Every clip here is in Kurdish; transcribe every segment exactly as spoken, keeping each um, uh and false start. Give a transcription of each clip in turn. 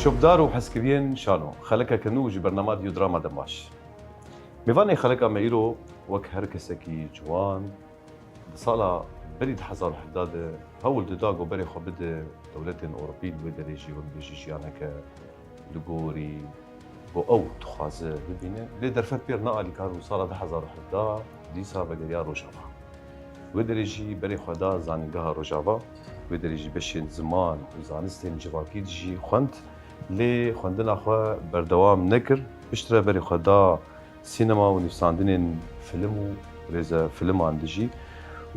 Çopdar û hezkiriyên şano, xelekeke nû ji bernama Dîyodrama dem baş. Mêvanê xeleka me îro wek her kesekî ciwan di sala berî du hezar û hevdeh de hewl dida ku berê xwe bide dewletên Ewropî, li wê derê jî wek bêjî jiyaneke li gorî ku ew dixwaze bibîne. Lê derfet pêr nealîkar û sala du hezar û hevdeh dîsa vegeriya Rojava. Wê derê jî berê xwe da Zanîngeha Rojava, wê derê jî beşên ziman û zanistên civakî jî xwend, lê xwendina xwe berdewam nekir. Piştre berê xwe da sînema û nivîsandinên film û rêzefilman de jî.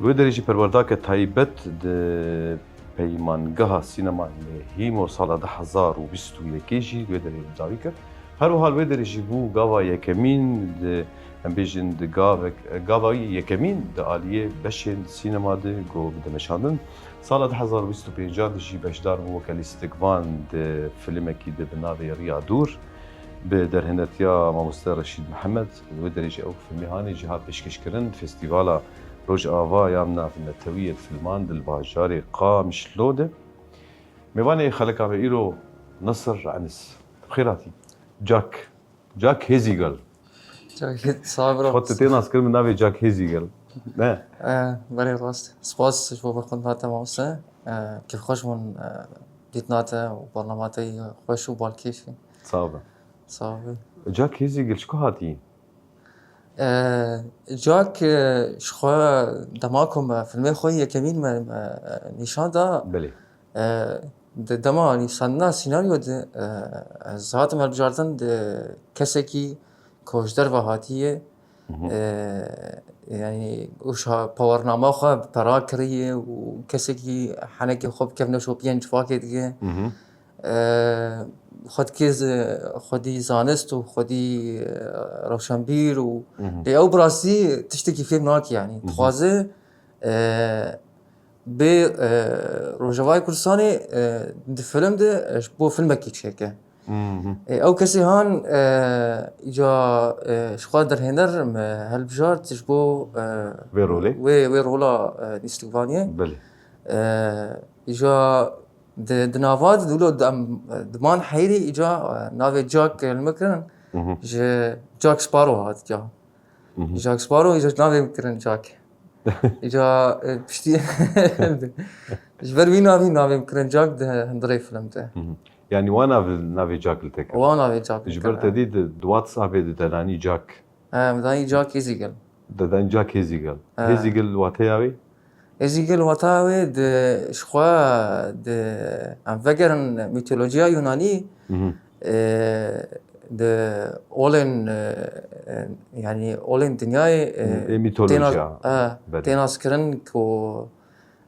Wê derê jî perwerdake taybet di Peymangeha Sînema li Hîmo sala du hezar û bîst û yekê jî wê derê dawî kir. Her wiha li wê derê jî bû gava yekemîn di, em bêjin, di gavek, gava yekemîn di aliyê beşên sînema de got bide meşandin. Sala du hezar û bîst û pênc de jî beşdar bû weke lîstikvan di filmekî de bi navê Riya Dûr bi derhênertiya mamoste Reşîd Mihemed. Li wê derê jî ew filmê hanê jî hat pêşkêşkirin di Festîvala Rojava ya Navnetewî yê Filman di li bajarê Qamişlo de. Mêvanê xeleka me îro Nasir Enis. Bi xêr hatî. Jack. Jack Hêzîgel. Jack Hê-, sağ ol. Xwe tu tê naskirin bi navê Jack Hêzîgel. Ne? Eh, belê rast. Spas ji bo xwe hate mamoste. Eh, kêfxweş bûn, eh, dîtina te û bernama te yî xweş û balkêş e. Sağ ol. Sağ ol. Jack Hêzîgel ji ku hatî? Eh, Jack, eh, ji xwe dema ku me filmê xwe yekemîn me, me, eh, nîşan da. Belê. Eh, di dema nivîsandina sînaryo de, eh, ez hatim hilbijartin di kesekî ku ji derve hatiye, Mhm. eh, yanî û şa-, pawarnama xwe pera kiriye û kesekî henekê xwe bi kevneşopiyên civakê dike. Mhm. Eh, xwedikê zi-, xwedî zanist û xwedî, eh, rewşenbîr û Mhm. lê ew bi rastî tiştekî fêm nake, yanî Mhm. dixwaze, eh, bê, eh, Rojavayê Kurdistanê, eh, di film de, eh, ji bo filmekî çêke. Mhm. Eh, ew kesê han, eh, îca, eh, ji xwe derhêner me hilbijart ji bo, eh, Vê rolê? wê, wê rola, eh, lîstikvaniyê. Belê. Eh, îca Di, di nava de wilo em, diman heyrê îca, e, navê Jack li min kirin, Mhm. ji Jack Sparrow hat îca. Mhm. Jack Sparrow îca navê min kirin Jack. Îca, e, piştî ji ber wî navî navê min kirin Jack di hundirê film de. Mhm. Yanî wa nav, navê Jack li te kir? Wa navê Jack li Ji ber te dî di, di WhatsAppê de te danî Jack. He, min danî Jack Hêzîgil. Te danî Jack Hêzîgil. He. Hêzîgil wateya wê? Hêzîgil wateya wê di, ji xwe di, em vegerin mîtolojiya Yunanî, Mhm. e, di olên, e, e, yanî olên dinyayê, e, Ê mîtolojiya. têna-, e, Belê. tênaskirin ku,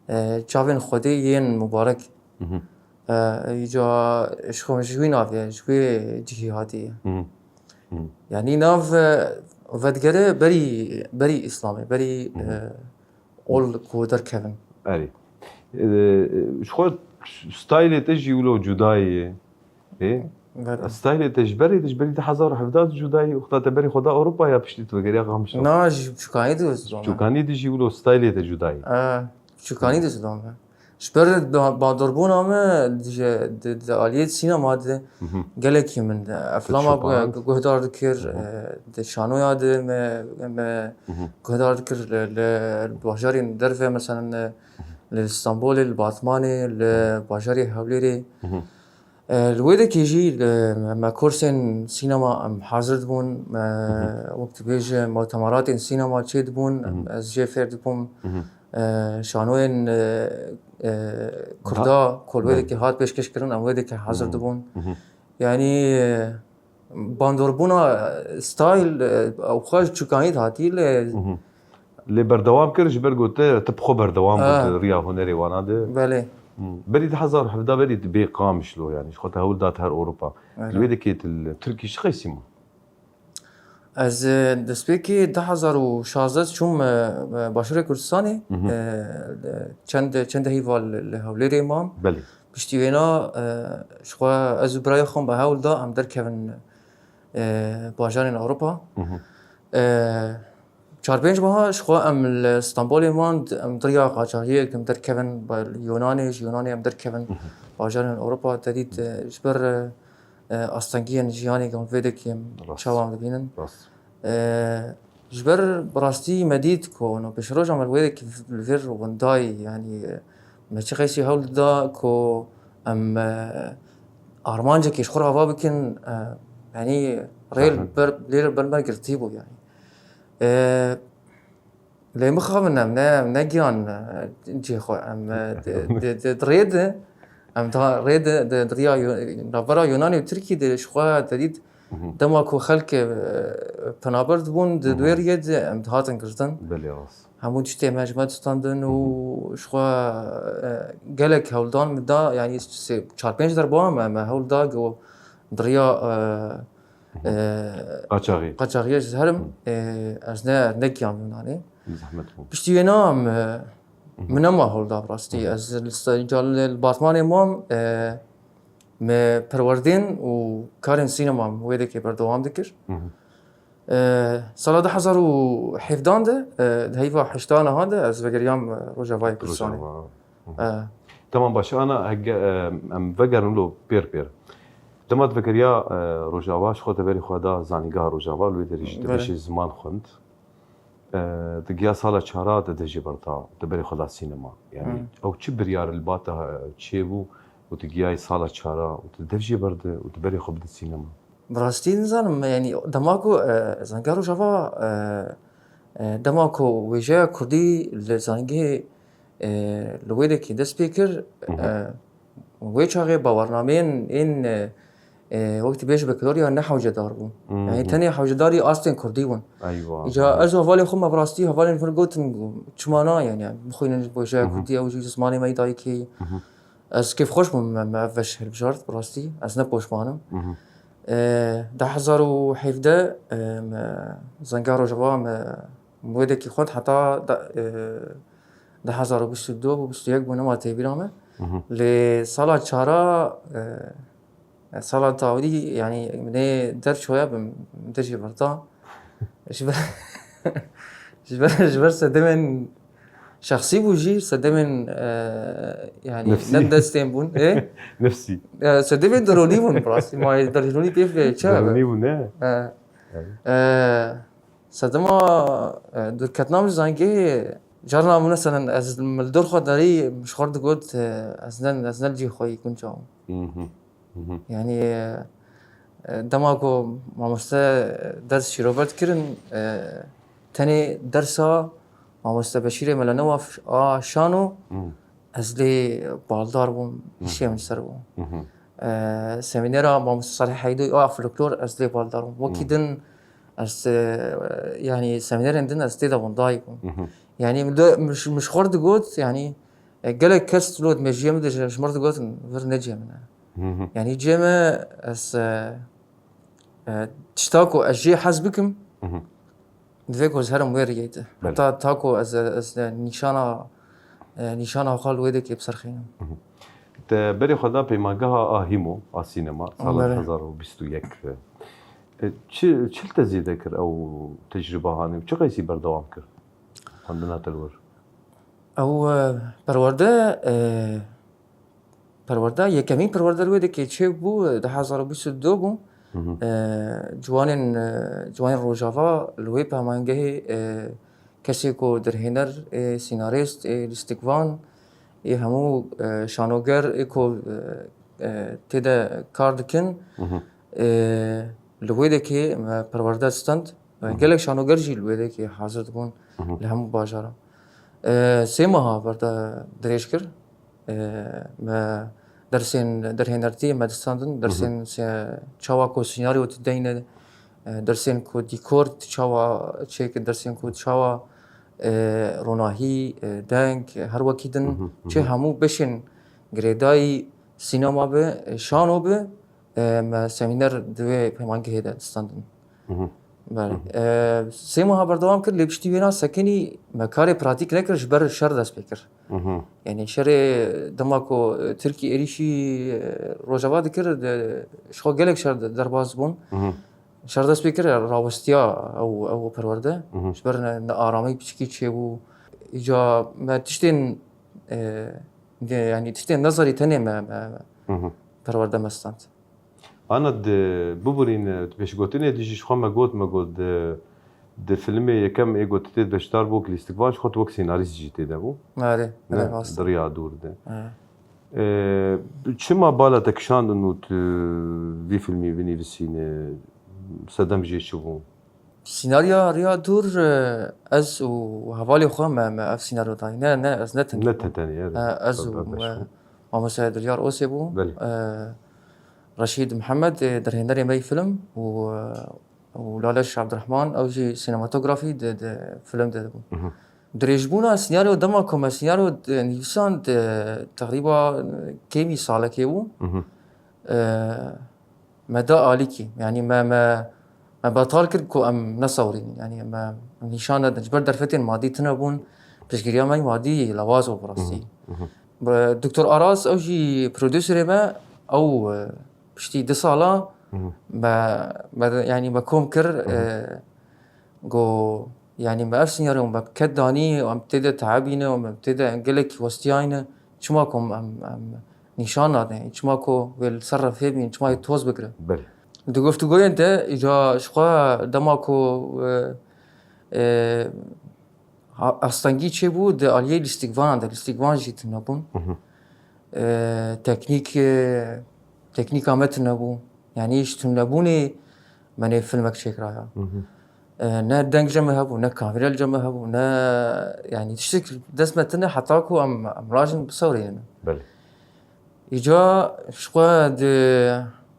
e, çavên Xwedê yên mubarek. Mhm. E, îca ji xwe ji wî navê, ji wê cihî hatiye. Mhm. Mhm. Yanî nav, e, vedigere berî, berî Îslamê, berî, Mhm. e, ol ku derkevin. Erê. E, ji xwe staylê te jî wilo cuda ye. Ê? Belê. Staylê te ji berê de, ji berî du hezar û hevdeh de cuda ye, wexta te berê xwe da Ewropa ya piştî tu vegeriya Qamişlo? Na, ji çûkanî de zidom. Çûkanî de jî wilo staylê te cuda ye. E, çûkanî de zidom. Ji ber ba-, bandorbûna me di, di, di aliyê sînema de Mhm. gelekî min de eflama Çûpan. gu-, guhdar dikir, Mhm. e, di şanoya de me, me Mhm. guhdar dikir li, li bajarên derve, mesela, e, li Stenbolê, li Batmanê, li bajarê Hewlêrê. Mhm. E, li wê dekê jî, e, me kursên sînema em hazir dibûn, me, Mhm. wek dibêje, mutemeratên sînema çê dibûn, em, Mhm. ez jê fêr dibûm. Mhm. E, şanoyên, e, e, Kurda, ku li wê Belê. dekê hat pêşkêş kirin, em wê dekê hazir Mhm. dibûn. Mhm. Yanî, e, bandorbûna, e, style, e, ew xwe ji çûkanî de hatî, lê Mhm. Lê berdewam kir, ji ber ku te, te bi xwe berdewam bû Ah. di riya hunerê wana de. Belê. Hmm. Berî du hezar û hevdeh berî dibê Qamişlo, yanî ji xwe te hewl dat her Ewropa. Belê. Li wê dekê tu li Tirkî çi qeysî ma? Ez, e, destpêkê du hezar û şazdeh çûm, e, e, Başûrê Kurdistanê, Mhm. e, e, çend, çendehî val li, li Hewlêrê mam. Belê. Piştî wêna, e, ji xwe ez û birayê xwe me hewl da em derkevin, e, bajarên Ewropa. Mhm. E, Çar pênc meha ji xwe em li Stenbolê man, em di riya qaçaxiyê em derkevin, ba-, li Yunanê, ji Yunanê em derkevin Mhm. bajarên Ewropa. Te dît, e, ji ber, e, e, astengiyên jiyanê, em vê dekê em çawa em dibînin. E, ji ber bi rastî me dît ku no pêşroja me li wê dekê li vir wendayî, yanî, e, me çi qeysî hewl dida ku em, e, armancekê ji xwe re ava bikin, e, yanî rê li ber, lê li ber me girtî bû, yanî. E, Lê mixabin em ne, em negiyan, e, cihê xwe. Em, e, di, di, di, di rê de, em di rê de, di, di riya Yo-, navbera Yunanê û Tirkî de ji xwe te dît, dema ku xelk, e, penaber dibûn, di, di wê riyê de em dihatin girtin. Belê rast. Hemû tiştê me ji me distandin û ji xwe, e, gelek hewldan min da, yanî sê, çar pênc derba me, me hewl da ku di riya, e, Hı hı. Ee, Qaçaxî. Qaçaxiyê ji herim, Hı. ee, ez ne, nekiyam Yunanê. Zehmet bû. Piştî wê na em, ee, Hı hı. min nema hol da bi rastî. Hı hı. Ez li se-, ca li, li batmanê mam, ee, me perwerdên û karên sînema wê dekê berdewam dikir. Hı hı. Ee, sala du hezar û hevdehan de, ee, di heyva heştan han de ez vegeriyam, ee, Rojavayê Kurdistanê. Rojava. Hı hı. Ee. Tamam, baş, ana, hege, ee, em vegerin lo pêr pêr. Dema tu vekeriya, e, Rojava, ji xwe te berî xwe da Zanîngeha Rojava, li wê derê jî te Belê. beşê ziman xwend. E, tu giya sala çara te dev jê berda, te berê xwe da sînema. Yanî, Hmm. ew çi biryar li ba te çêbû û tu giyayî sala çara û tu dev jê berde û tu berê xwe bide sînema? Bi rastî nizanim, yanî dema ku, e, Zanîngeha Rojava, e, e, dema ku wêjeya kurdî li Zanîngehê, e, li wê dekê dest pê kir, Hı hı. e, Wê çaxê bawernameyên ên, e, e, wek tu bêjî bakalorya ne hewcedar bûn. Hmm. Yanî tenê hewcedarî astên kurdî bûn. Eywa. Îca ez û hevalên xwe me bi rastî hevalên vir gotin, çima na, yanî, bixwînin ji bo jaya Hı hı. kurdî, ew jî zimanê me yê dayikê. Hı hı. Ez kêfxweş bûm me, me ev veş hilbijart bi rastî. Ez ne poşman im. Hı hı. E, du hezar û hevdeh, e, me Zanîngeha Rojava me wê dekê xwend heta da, e, du hezar û bîst û du bû, bîst û yek bû, nema têbîra me. Hı hı. Lê sala çara, e, sala dawî, yanî, min ê derçoya bim, min dercî berda. Ji ber, ji ber, ji ber sedemên şexsî bû jî, sedemên, e, yanî, Nefsî. ne destên bûn, e? Nefsî. E, sedemên deronî bûn, bi rastî. Ma deronî pê çi hebe? Deronî bûn, ne? E, Evet. e, Sedema, e, dûrketina min ji Zanîngehê, carna min, meselen, ez li dor xwe derî ji xwe digot, e, ez ne, ez ne li cihê xwe yî guncaw im. Mhm. Mhm. Yanî, e, e, dema ku mamoste ders şîrove dikirin, e, tenê dersa mamoste Beşîrê Melenewa f-, a şano, Mhm. ez lê baldar bûm, Mhm. hişê min ser bû. Mhm. E, semînera mamoste Salih Heydoy a folklor ez lê baldar bûm. Wekî Mhm. din ez, e, yanî semînerên din ez tê de wendayî bûm. Mhm. Yanî min de, min ji, min ji xwe re digot, yanî, e, gelek kes lo di mejiyê min de ji, ji min re digotin, vir ne cihê min e. Mhm. Yanî cihê me ez, e, e, tişta ku ez jê hez bikim, Mhm. Divê ku ez herim wê riyê de. Belê. Heta ta ku ez, ez nîşana, e, nîşana xwe li wê dekê bi ser xînim. Mhm. Te berê xwe da peymangeha a Hîmo, a sînema, sala Belê. du hezar û bîst û yek. E, çi, çi li te zêde kir ew tecrûba hanê û çi qeysî berdewam kir xwendina te li wir? Ew, e, perwerde, e, Perwerde, yekemîn perwerde li wê dekê çêbû, du hezar û bîst û du bû. Hı hı. E, ciwanên, e, ciwanên Rojava li wê peyamangehê, e, kesê ku derhêner, ê sînarîst, ê lîstikvan, ê hemû, e, şanoger, ê ku, e, e, tê de kar dikin, Hı hı. e, li wê dekê me perwerde stand. E, Hı hı. gelek şanoger jî li wê dekê hazir dibûn Hı hı. li hemû bajaran. E, sê meha berde dirêj kir. E, me dersên derhênertiyê me distandin, Hı hı. dersên se-, çawa ku senaryo tu deyne, e, dersên ku dîkor tu çawa çêkir, dersên ku çawa, e, ronahî, e, deng, e, her wekî din Hı hı, hı çi hı. hemû beşên girêdayî sînema bi, e, şano bi, e, me semîner di wê peymanggehê de distandin. Mhm. Belê. Mhm. E, sê meha berdewam kir, lê piştî wêna sekinî me karê pratîk nekir, ji ber şer dest pê kir. Mhm. Yanî şerê dema ku, e, Tirkî êrîşî, e, Rojava dikir, de, ji xwe gelek şer de-, derbas bûn. Mhm. Şer dest pê kir, rawestiya ew, ew perwerde. Mhm. Ji ber ne, nearamî piçikî çêbû. Îca me tiştên, e, de, yanî tiştên nezerî tenê me, me, me Mhm. perwerde me stand. Ana di biburîne, di pêşgotinê de jî ji xwe me got, me got di, di filmê yekem ê ku tu tê de beşdar bû, ki lîstikvan ji xwe tu wek senarîst jî tê de bû. Erê, Ne, erê, rast. Di riya dûr de. Erê. Ee, çima bala te kişandin û tu vî filmî binivîsîne? Sedem jê çi bû? Senarya riya dûr, e, ez û hevalê xwe me, me ev senaryo dayî. Ne, ne, ez ne tenê Ne bûm. te tenê, erê. E, ez Tabii, û, tabii, e, şu. Mamoste Dilyar Osê bû. Belê. E, Reşîd Mihemed, e, derhênerê me yî film û, e, û Laleş Abdurrahman, ew jî sinematografî di, di film de bû. Mhm. Dirêjbûna senaryo, dema ku me senaryo, e, nivîsand, e, teqrîba, e, kêmî salekê bû. Mhm. E, me da alîkî. Yanî me, me, me betal kir ku em nesewrînin. Yanî me nîşan nedin. Ji ber derfetên madî tune bûn. Piştgiriya me madî lawaz bû bi rastî. Mhm, mhm. Bi-, Doktor Aras, ew jî producerê me, ew, e, piştî du sala Mhm. me, me, yanî me kom kir, Mhm. e, got, yanî me ev senaryo me ket danî, em tê de teebîne, em tê de gelekî westiyayne. Çima ku em, em, em nîşan nadin? Çima ku wê li ser refê bîn? Çima yê toz bigire? Belê. Di guftûgoyên de îca ji xwe dema ku, e, e, ha-, astengî çêbû di aliyê lîstikvanan de, lîstikvan jî tune bûn. Mhm. E, teknîk, e, teknîka me tune bû. Yanî ji tunebûnê me nê filmek çêkiraya. Mhm. E, ne deng ji me hebû, ne kamîra li cem me hebû, ne, yanî tiştek dest me tune heta ku em, em rajin bisewrênin. Belê. Îca ji xwe di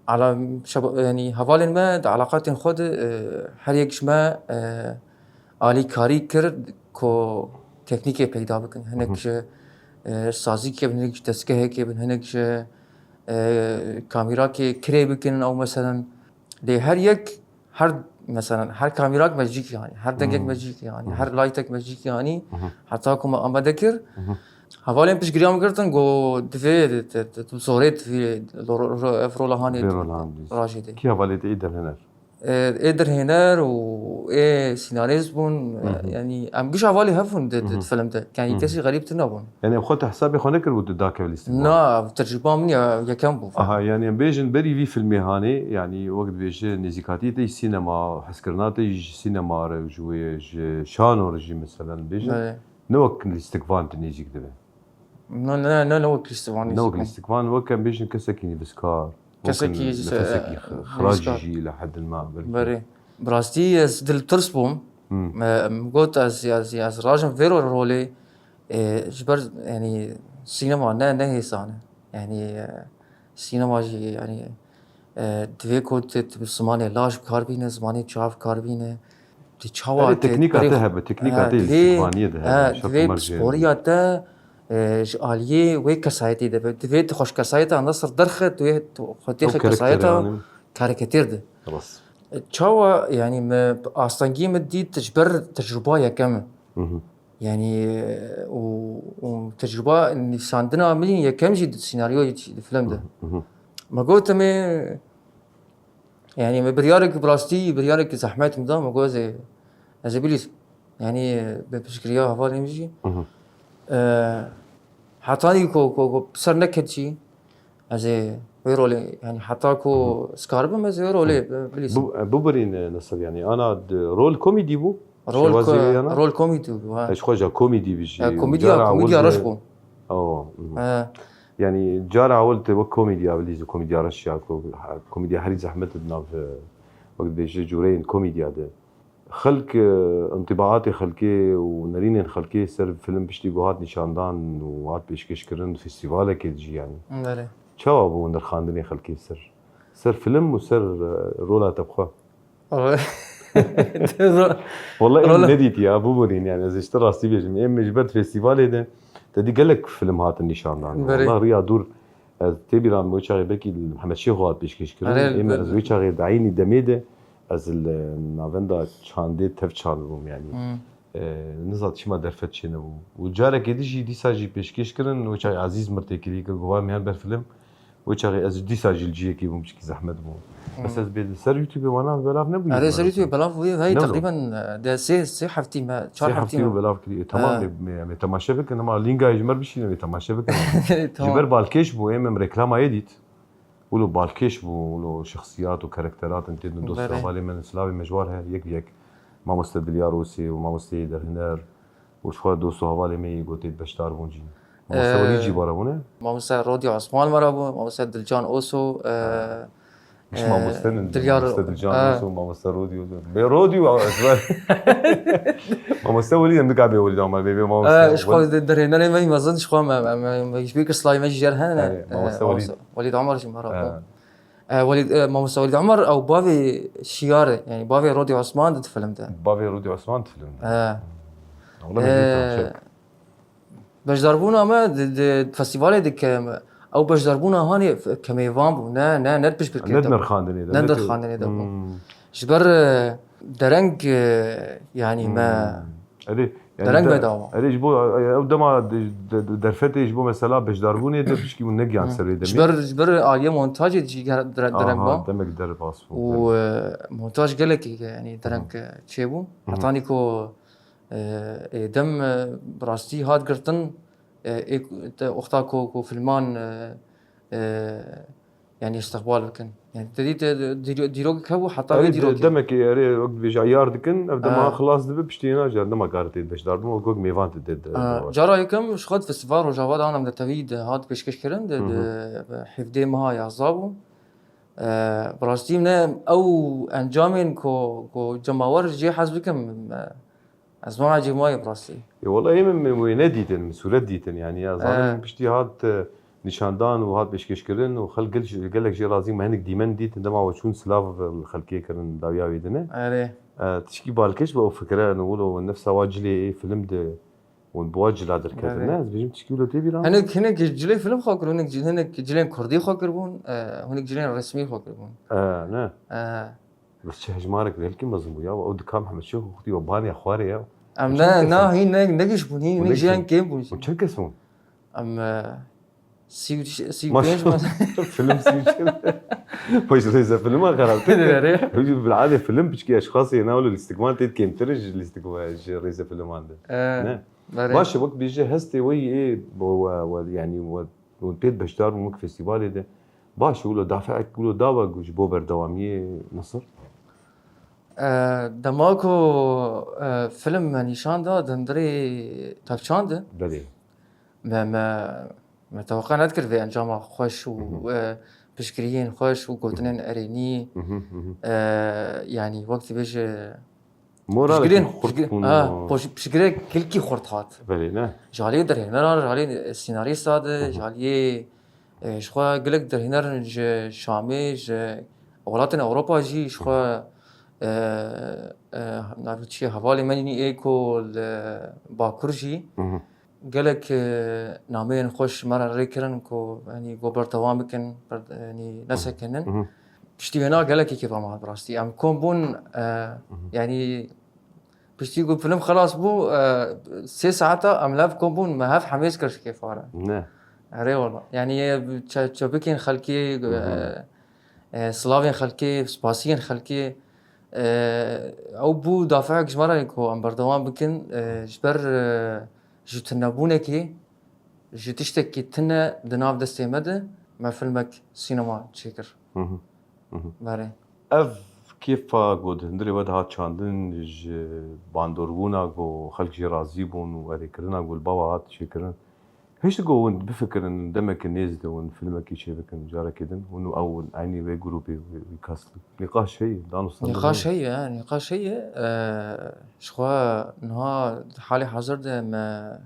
ala-, şeba-, yanî hevalên me di alaqatên xwe de, e, her yek ji me, e, alîkarî kir ku teknîkê peyda bikin. Hinek Mhm. ji, e, sazîkê bin, hinek ji destgehekê bin, hinek ji, e, kamîrakê kirê bikin ew meselen. Lê her yek, her, meselen, her kamîrak me cîkî anî, her dengek Hmm. me cîkî anî, Hmm. her laytek me cîkî anî, Mhm. heta ku me amade kir. Mhm. Hevalên piştgiriya min girtin, got, divê, te, te, tu zorê divê, ro-, ro-, ev rola hanê Vê rola hanê rajê de. Kî hevalê te ê derhêner? E, ê derhêner û ê senarîst bûn, Hı hı. yanî em giş hevalê hev bûn di, di, Hı hı. di film de. Yanî Hı hı. kesî xerîb tune bûn. Yanî ew xwe te hesabê xwe nekiribû tu dakeve lîstikvan? Na, tecrûba min ya yekem bû. Aha, yanî em bêjin berî vî filmê hanê, yanî wek dibêje nêzîkatiyê te ji sînema, hezkirina te ji sînema re, ji wê, ji şano re jî meselen bêjin. Belê. Ne wek lîstikvan tu nêzîk dibe. Ne, ne, ne, ne wek lîstikvan, Ne wek lîstikvan. lîstikvan, wek em bêjin kesekî nivîskar, wek Kesekî, nefesekî e, xiracî nivîskar. jî li hedin ma belkî. Berê. Bi rastî ez diltirs bûm. Hmm. Me, em got ez, ez, ez rajim vêro rolê, e, ji ber, yanî, sînema ne, ne hêsan e. Yanî, e, sînema jî, yanî, e, divê ku tu, tu zimanê laş bi kar bîne, zimanê çav bi kar bîne. Tu çawa Erê, te teknîka berê te xwe hebe, teknîka e, te divê, lîstikvaniyê de hebe, e, şert divê û mercê. Pisporiya te, e, ji aliyê wê kesayetê de be. Divê tu xweş kesayeta nasir derxe, tu yê tu xwedê Ew xe kesayeta karakterê anî. Karakter de. Rast. E, çawa, yanî me astengî min dît ji ber tecrûba yekem e. Mhm. Yanî, e, û, û tecrûba nivîsandina min yekem jî di senaryoyê jî di film de. Mhm, mhm. Me got em ê, yanî me biryarek bi rastî, biryarek zehmet min da, me got ez ê, ez ê bilîzim. Yanî, e, bi piştgiriya hevalên min jî. Mhm. E, hetanî ku, ku, ku ser neket jî, ez ê wê rolê, yanî heta ku Hı hı. ez karibim, ez ê wê rolê Hı. bi-, bilîzim. Bu, e, bibirîn, e, Nesir, yanî ana d-, rol komîdî bû? Rol Şêwazê ko-, wê yana? Rol komîdî bû, ha. E, ji xwe ja komîdî bijî. E, komîdî ya, Cara komîdî ewil ya reş de bû. Awa, mhm. E. Yanî cara ewil te wek komîdî ya bilîzî, komîdî ya reş ya, ko-, ha, komîdî herî zehmet di nav, e, wek dibêje cûreyên komîdî ya de. Xelk, e, întîbaatê xelkê û nerînên xelkê ser film piştî ku hat nîşandan û hat pêşkêşkirin festîvalekê dijî yanî. Belê. Çawa bû nirxandinê xelkê ser? Ser film û ser, e, rola te bi xwe? Ro-, Wallahî em Rola- nedîtiye, bûbûrîn yanî ez ê ji te rastî bêjim. Êm ji ber festîvalê de te dî gelek film hatin nîşandan. Belê. Wallah riya dûr Ez tê bîra min wê çaxê belkî li Mihemed Şêxo hat pêşkêşkirin. Erê, Ê min ez wê çaxê di eynî demê de ez li navenda çandê tev çand bûm yanî. Hmm. E, nizam çima derfet çênebû. Û carekê din jî dîsa jî pêşkêş kirin. Wê çaxê Ezîz mir têkilî kir, got, "Va em yan ber film." Wê çaxê ez dîsa jî li cihekî bûm, çikî zehmet bû. Bes Hmm. ez bê li ser YouTube wana belav nebûyî. Erê, ser YouTube belav bûye, hey, Ne bû? teqrîben, e, de sê, sê heftî me, çar Sê heftî heftî me. û belav kirî. E, tamam, He. me, me, me temaşe bikin, ama lînga ji me re bişîne, me temaşe bikin. Tamam. Ji ber balkêş bû, êm em reklamayê dît. Wilo balkêş bû, wilo şexsiyat û karakterat in têdin dost û Belê. hevalê me, silavê me ji war he, yek bi yek. Mamoste Dilyar Osê û Mamoste Derhiner û ji xwe dost û hevalê me yê gotê beşdar bûn jî. Mamoste Ee, Welî jî bara bûne. Mamoste Rodî Osman bara bû, Mamoste Dilcan Oso, ee, Giş Ee, mamoste nin, Dilyar, mamoste Dilcan ee. Oso, mamoste Rodî Oso. Bê Rodî û ezber. Mamoste Welî em dika bê Welî Damar bê, bê mamoste Ee, ji xwe Welî. de-, derhênerê me mezin ji xwe me, me, me, me, ji bîr kir silavê me jî jêr hene. Erê, Ee, mamoste Welî. Mamoste Welî Damar jî me ra bû. Ee. Ee, Welî, e, Mamoste Welîd Omer ew bavê Şiyar e, yani bavê Rodî Osman di film de. Bavê Rodî Osman di film de. He. Wala Ee, bêjî tam çek. Beşdarbûna me di, di festîvalê de ke ew beşdarbûna hanê f-, ke mêvan bû. Ne, ne, ne piştbirkê Ne de bû. nirxandinê de, Ne ne nirxandinê de bû. Hmm. Ji ber, e, dereng, e, yani me Hmm. Erê, yani Dereng de-, bedava. Erê, ji bo, ew dema de, de, de, derfetê ji bo mesela beşdarbûnê de pişkî hûn negiyan Hı. ser wê demê. Ji ber, ji ber aliyê montajê jî ger-, dire-, dereng Aha, ba. demek derbas bû, Û, belê. e, montaj gelekî, yani, dereng, Hı. e, çêbû. Hı hı. Hetanî ku, e, ê dem, e, bi rastî hat girtin, e, ê ku, te, wexta ku, ku filman, e, e, yani, îstiqbal bikin. Yani, te dî te dîro-, dîrokek hebû, heta Erê, vê de-, dîrokê. demekê, erê, wek dibêje, ayar dikin, ev dema Ha. xilas dibe, piştî hêna jî dema kar tê beşdar bin, wek, wek mêvan tê, tê, tê, Ha, tê. Cara yekem ji xwe di Festîval Rojava de Anam de Tevî de hat pêşkêşkirin, di, Hı hı. di, bi hevdê meha yazdeh bû. E, bi rastî ne ew encamên ku, ku cemawer jê hez bikim, e, Ez wan ecêb mayê bi rastî. Ê, wela ê min, min wê nedîtin, min sûret dîtin, yani, ya, zanim He. piştî hat, e, nîşandan û hat pêşkêşkirin û xelk gel-, gelek jê razî me, hinek dîmen dîtin, dema we çûn silav, e, xelkê kirin dawiya wê dine. Erê. E, tişkî balkêş be ew fikre, yani, wilo nefsa wa cilê ê film de, û bi wa cila derketin, Erê. ne? Ez bêjim tişkî wilo tê bîra. Hinek, hinek cilê film xwe kir, hinek cil-, hinek cilên kurdî xwe kirbûn, e, hinek cilên resmî xwe kirbûn. E, ne? E. Bes çi hejmarek gelkî mezin bû ya, ew dika Mihemed Şêx û xwedî we banê xwarê ya. Em Çend ne, kes na, in? hîn ne, negiş bûn, hîn Û hinek ne jiyan kes kêm bûn. Û çend kes bûn? Em, e, sî û, sî û pênc Maşallah. me. Film sî û çar. Xwe ji rêze filma xerabtir. Erê. Ew jî bil'adê film piçkî eşxasê na wilo lîstikman tê kêmtir ji lîstik-, ji rêze filman de. E, Ne? berê. Baş e, wek bêje hestê we yê, bo we, we, yani we Hûn têt beşdar bûn wek festîvalê de. Baş, wilo dafeek wilo da we ji bo berdewamiyê Nesir? E, dema ku, e, film me nîşan da, di hundirê tevçan de. Belê. Me, me, me teweqa nedikir vê encama xweş û, Mhm. e, piştgiriyên xweş û gotinên Mhm. erênî. Mhm, mhm. E, yanî wek dibêje, Moralekî Piştgirên, xurt piştgirên, bûn ha, û poş-, piştgirê kilkî xurt hat. Belê, ne? Ji aliyê derhêneran, ji aliyê senarîsta de, Hı hı. ji aliyê, e, ji xwe gelek derhêner in ji Şamê, ji welatên Ewropa jî ji Hı hı. xwe, e, e, navê çi ye, hevalê me nî ê ku li Bakur jî Hı hı. gelek, e, nameyên xweş me re rê kirin ku, yanî, ku berdewam bikin, ber-, yanî, nesekinin. Hı hı. Piştî wêna gelekî kêfa me hat bi rastî. Em kom bûn, e, Hı hı. yanî, piştî ku film xelas bû, e, sê saeta em lev kom bûn, me hev hemêz kir ji kêfa re. Ne. Erê wela. Yanî, e, çe-, çepikên xelkê, Hı hı. e, e, silavên xelkê, spasiyên xelkê, e, ew bû dafeek ji me re ku em berdewam bikin, e, ji ber, e, ji tunebûnekê, ji tiştekî tune di nav destê me de me filmek sînema çêkir. Hı hı. Hı hı. Berê. Ev kêfa ku di hundirê we de hat çandin, ji bandoribûna ku xelk jê razî bûn û erêkirina ku li ba we hat çêkirin, hişt ku hûn bifikirin demeke nêz de hûn filmekî çêbikin, carekê din hûn û ew hûn eynî vê grûpê, wî, wî kast. Nîqaş heye, danûstan Nîqaş heye. heye, nîqaş heye. E, ji xwe niha di halê hazir de me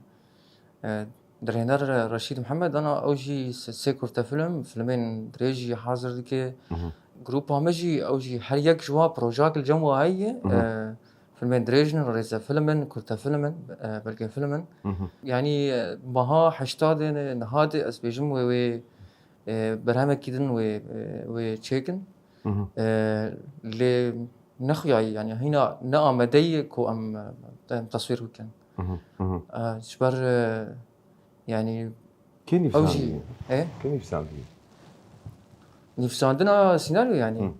E, dirêner Reşîd Mihemed, ana ew jî se-, sê kurtefilm, filmên dirêj jî hazir dike. Mhm. Grupa me jî, ew jî her yek ji wan projeyek li cem wa heye. Mhm. E, filmên dirêj in, rêzefilm in, kurtefilm in, e, belgefilm in. Mhm. Yanî, e, meha heştadê ne, niha de ez bêjim wê, wê, e, berhemekî din wê, e, wê çêkin. Mhm. E, lê nexuyayî, yanî hîna ne amade ye ku em, em teswîr bikin. Mhm, mhm. E, ji ber, e, yanî Kê ew jî, nivîsandiye? E? Kê nivîsandiye? Nivîsandina senaryo yanî. Hı.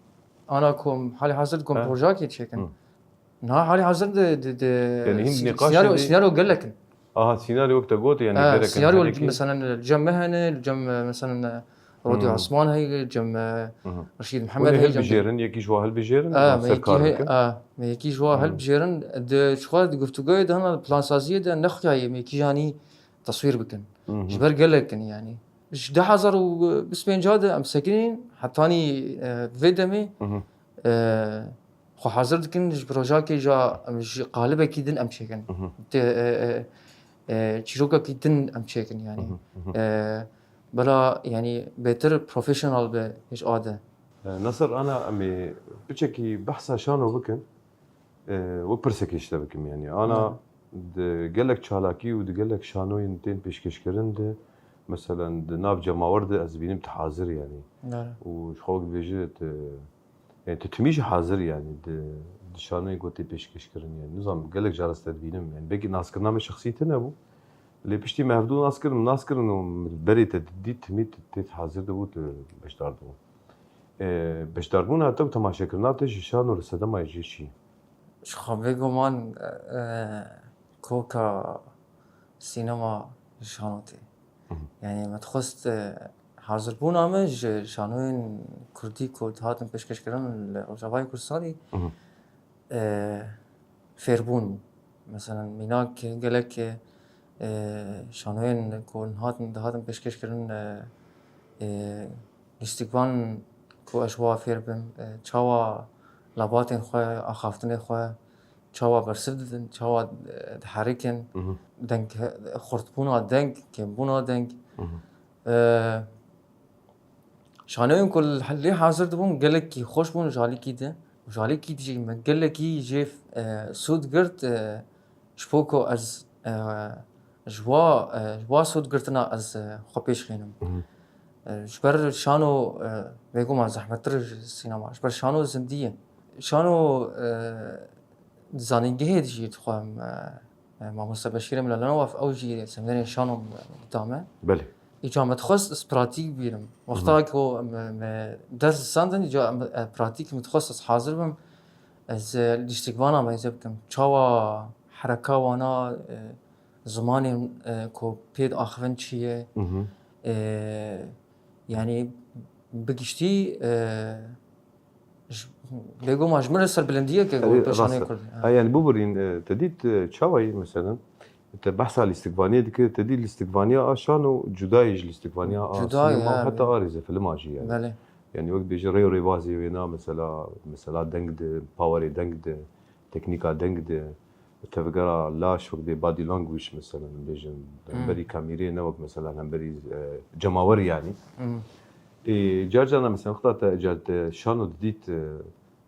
Ana ku em halê hazir ku em He. projeyekê çêkin. Hı. Niha halê hazir de, de, de Yanî hîn sen-, nîqaşê senaryo, de senaryo gelek in. Aha, senaryo wek te got, yanî Ha, gerek in senaryo herêkê. Mesela li cem me hene, li cem, e, mesela, e, Rodî Osman heye, cem, e, Reşîd Mihemed heye, cem. Hûn ê hilbijêrin, yekî ji wan hilbijêrin, e, me ser kar dikin? E, me yekî ji wan hilbijêrin. Di, ji xwe di guftûgoyê de hene, plansaziyê de nexuyaye me yekî janî teswîr bikin. Ji ber gelek in yanî. Ji du hezar û bîst û pênc de em sekinîn, hetanî, e, vê demê, e, xwe hazir dikin ji projakê ja em ji qalibekî din em çêkin. Tê, e, e, e, çîrokekî din em çêkin yanî. E, bila yanî bêtir professional be ji a de. E, Nasir, ana em ê piçekî behsa şano bikin. E, wek pirsekê ji te bikim yanî. Ana di gelek çalakî û di gelek şanoyên tên pêşkêşkirin de, meselen di nav cemawer de ez dibînim tu hazir yanî. Û ji xwe wek dibêje tu, yanî tu timî jî hazir yanî di, di şanoyên ku tê pêşkêşkirin yanî. Nizam gelek cara ez te dibînim yanî. Belkî naskirina me şexsî tune bû. Lê piştî me hevdû nas kirin, nas kirin û min berê te dît timî tu tê hazir dibû, tu beşdar dibû. E, beşdarbûna te û temaşekirina te ji şano li sedema jê çi ye? Ji xwe bêguman, e, koka sînema ji şano tê. Yanî me dixwest, e, hazirbûna me ji şanoyên kurdî ku dihatin pêşkêşkirin li Rojavayê Kurdistanê, e, fêrbûn bû. Meselen mînak gelek, e, şanoyên ku hatin, dihatin pêşkêşkirin, e, e, lîstikvan ku ez ji wa fêr bim, e, çawa labatên xwe, axaftinê xwe, çawa bersiv didin, çawa, e, diherikin, deng, xurtbûna deng, kêmbûna deng. E, Şanoyên ku lê hazir dibûn gelekî xweş bûn ji alîkî de. Û ji alîkî de jî me gelekî jê, e, sûd girt, e, ji bo ku ez, e, ji wa, e, ji wa sûd girtina ez, e, xwe pêş xînim. E, ji ber şano, e, bêguman zehmettir ji sînema. Ji ber şano zindî ye. Şano, e, di zanîngehê de jî dixwem, e, E, Mamoste Beşîrê Milalanov, ew jî semînerên şano dida me. Belê. Îca me dixwest ez pratîk bîrim. Wexta ku me, me ders distandin, îca me, e, pratîk me dixwest ez hazir bim. Ez, e, lîstikvana me zê bikim. Çawa hereka wana, e, zimanên, e, ku pê diaxivin çi ye? E, yanî bi giştî, e, Ji, bêguman ji min re serbilindiyeke ku Erê, pêşanê rast e. Kurdî. Ha, yanî bibirîn, e, te dît, e, çawa yî, meselen, te behsa lîstikvaniyê dikir, te dît lîstikvaniya a şano cuda ye ji lîstikvaniya a sînema, heta a rêzefilma jî yanî. Belê. Yanî wek bêje rê û rêbazê wêna, mesela, mesela deng de, powerê deng de, teknîka deng de, tevgera laş wek dê body language, mesela, bêjin, hemberî kamîrê ne wek, mesela, hemberî, e, cemawer yanî. Ê, car carna, mesela, wexta te, ca te şano didît, e,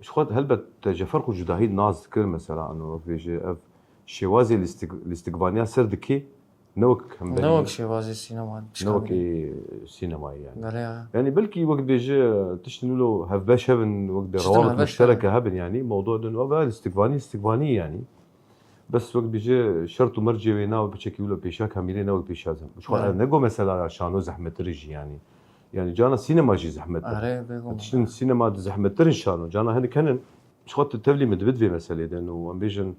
ji xwe helbet te ji ferq û cudahî nas dikir, mesela, ano, wek bêje, ev şêwazê lîstik-, lîstikvaniya ser dikê, ne wek hemberî, ne wek şêwazê sînema, ne wek ê sînemayê, yanî. Belê ya. Yanî, belkî wek bêje, tiştin wilo hevbeş hebin, wek bê rewabet muştereke hebin, yanî, mewdû din, ev lîstikvanî, lîstikvanî, yanî. Bes wek bêje şert û mercê wê na biçekî wilo pêşa kamîrê ne wek pêşa zem. Ji xwe ne go mesela şano zehmettir jî yanî. Yanî cana sînema jî zehmettir. Erê, bêguman. Tiştin sînema di zehmettir in şano. Cana hinek henin, ji xwe tu tevlî min dibit vê meselê de û em bêjin,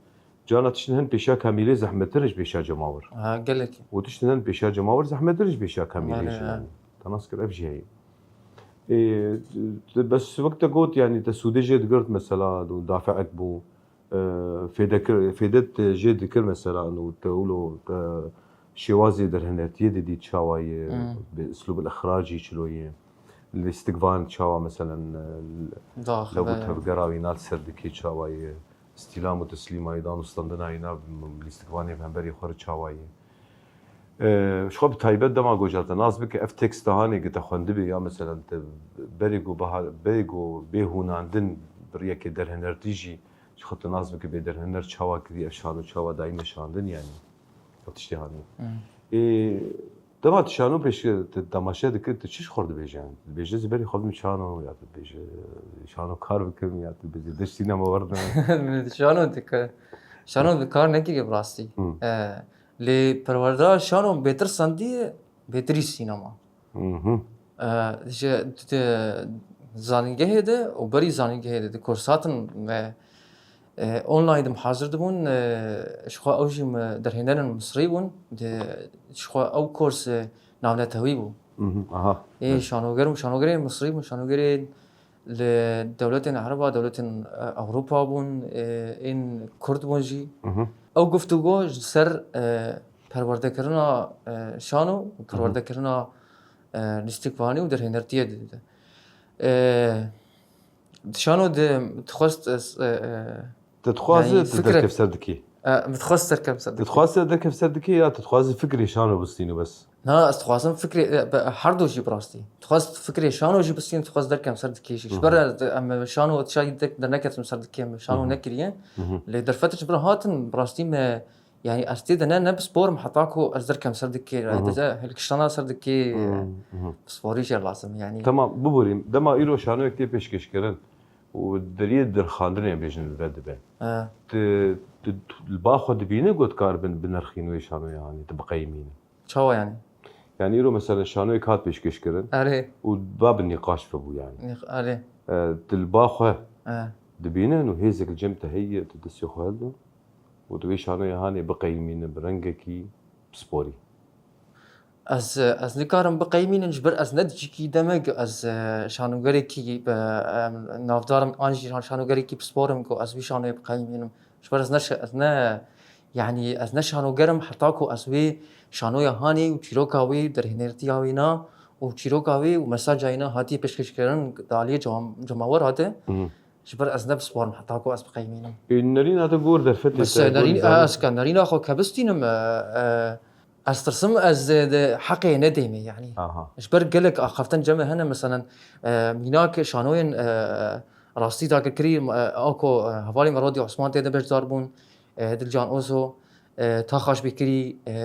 cana tiştin hin pêşa kamîrê zehmettir in ji pêşa cemawer. Ha, gelekî. Û tiştin hin pêşa cemawer zehmettir in ji pêşa kamîrê jî yanî. Te nas kir ev jî heye. Ê, bes wek te got, yanî te sûdê jê digirt mesela, û dafeek bû. E, fêde kir, fêde te jê dikir mesela, û te wilo, e, şêwazê derhenertiyê didî çawa ye, bi îslûbil îxracî çilo ye, lîstikvan çawa, meselen, e, lev û tevgera wî na li ser dikê çawa ye, îstîlam û teslîma wî, dan û standina wî na lîstikvanê bi hemberî xwe re çawa ye. E, ji xwe bi taybet dema goja te nas bike, ev teksta hanê ki te xwendibê ya, meselen, te berê ku biha-, berê ku bê hûnandin bi riyekê derhenertî jî, Ji xwe tu nas bike bê derhener çawa kirî, ev şano çawa dayî meşandin, yanî. Ev tiştê hanî. Ê, dema tu şano pêş, tu temaşe dikir, tu çi ji xwe dibêje? Dibêje, ez berî xwe bidim şano, ya tu dibêje, şano kar bikim, ya tu dibêje, de sînema werdim. Şano dike-, şano bi kar nekiriye bi rastî. E, lê perwerdera şano bêtir sendiye, bêtirî sînema. E, ji, di, di zanîngehê de û berî zanîngehê de di kursatên me, e, online de hazir dibûn, e, ji xwe ew jî me derhênerên Misrî bûn, di, ji xwe ew kurs, e, navnetewî bû. Mhm, aha. Ê şanoger û şanogerên Misrî bûn, şanogerên li dewletên Ereba, dewletên, e, Ewropa bûn, e, ên Kurd bûn jî. Mhm. Ew guftûgo ji ser, e, perwerdekirina, e, şano û perwerdekirina, e, lîstikvanî û derhênertiyê dide. E, şano di, dixwest, e, e, Tu dixwaze yani tu fikre- derkev ser dikî? E, min dixwest derkev ser Tu dikî. Dixwaze derkev ser dikî ya tu dixwaze fikrê şano bistînî bes? Na, ez dixwazim fikrê, e, be-, her du jî bi rastî. Dixwaz fikrê şano jî bistînim, dixwaz derkem ser dikê jî. Ji ber ez, em şano tişayî dek-, derneketim ser dikê, em şano nekiriye. Lê derfetê ji ber hatin, bi rastî me, yani ez tê de ne, ne bisporim heta ku ez derkem ser dikê. Hı hı. Te hilkiştana ser dikê, Hı hı. Bisporî jê lazim yani. Tamam, biborîm. Dema îro şanoyek tê pêşkêşkirin û deriyê dirxandinê bêjin li vir dibe. He. Tu, tu, tu li ba xwe dibîne ku dikaribin binirxîn wê şanoyê hanê, tu biqeyimîne? Çawa yani? Yani îro mesela şanoyek hat pêşkêşkirin Erê. Û ba bi nîqaş vebû yani. Nîq-, erê. E, tu li ba xwe He. Dibîne û hêzek li cem te heye, tu destê xwe hildo û tu wê şanoyê hanê biqeyimîne bi rengekî pisporî. Ez, ez nikarim biqeymînim, ji ber ez ne di cîkî de me, ez, e, şanogerekî, e, em, navdar im, an jî şanogerekî pispor im ku ez wî şanoyê biqeymînim. Ji ber ez ne şa-, ez ne, yanî ez ne şanoger im heta ku ez wê şanoya hanê û çîroka wê, derhênertiya wê na û çîroka wê û mesaja wê na hatiye pêşkêşkirin di aliyê cem-, cemawer hate. Mhm. Ji ber ez ne bisporim heta ku ez biqeymînim. Ê, nerîna te gor derfetê Bes te, gor nerîn-, nizanî. Ez ka nerîna xwe ke bistînim, e, e, ez tirsim ez, e, de heqê nedêmê, yanî. Aha. Ji ber gelek axaftin cem me hene, meselen, e, mînak şanoyên, e, rastî dagirkirî, e, a ku, e, hevalê me Rodî Osman tê de beşdar bûn, e, Dilcan Ozo, e, Taxa ji Bîkirî, e,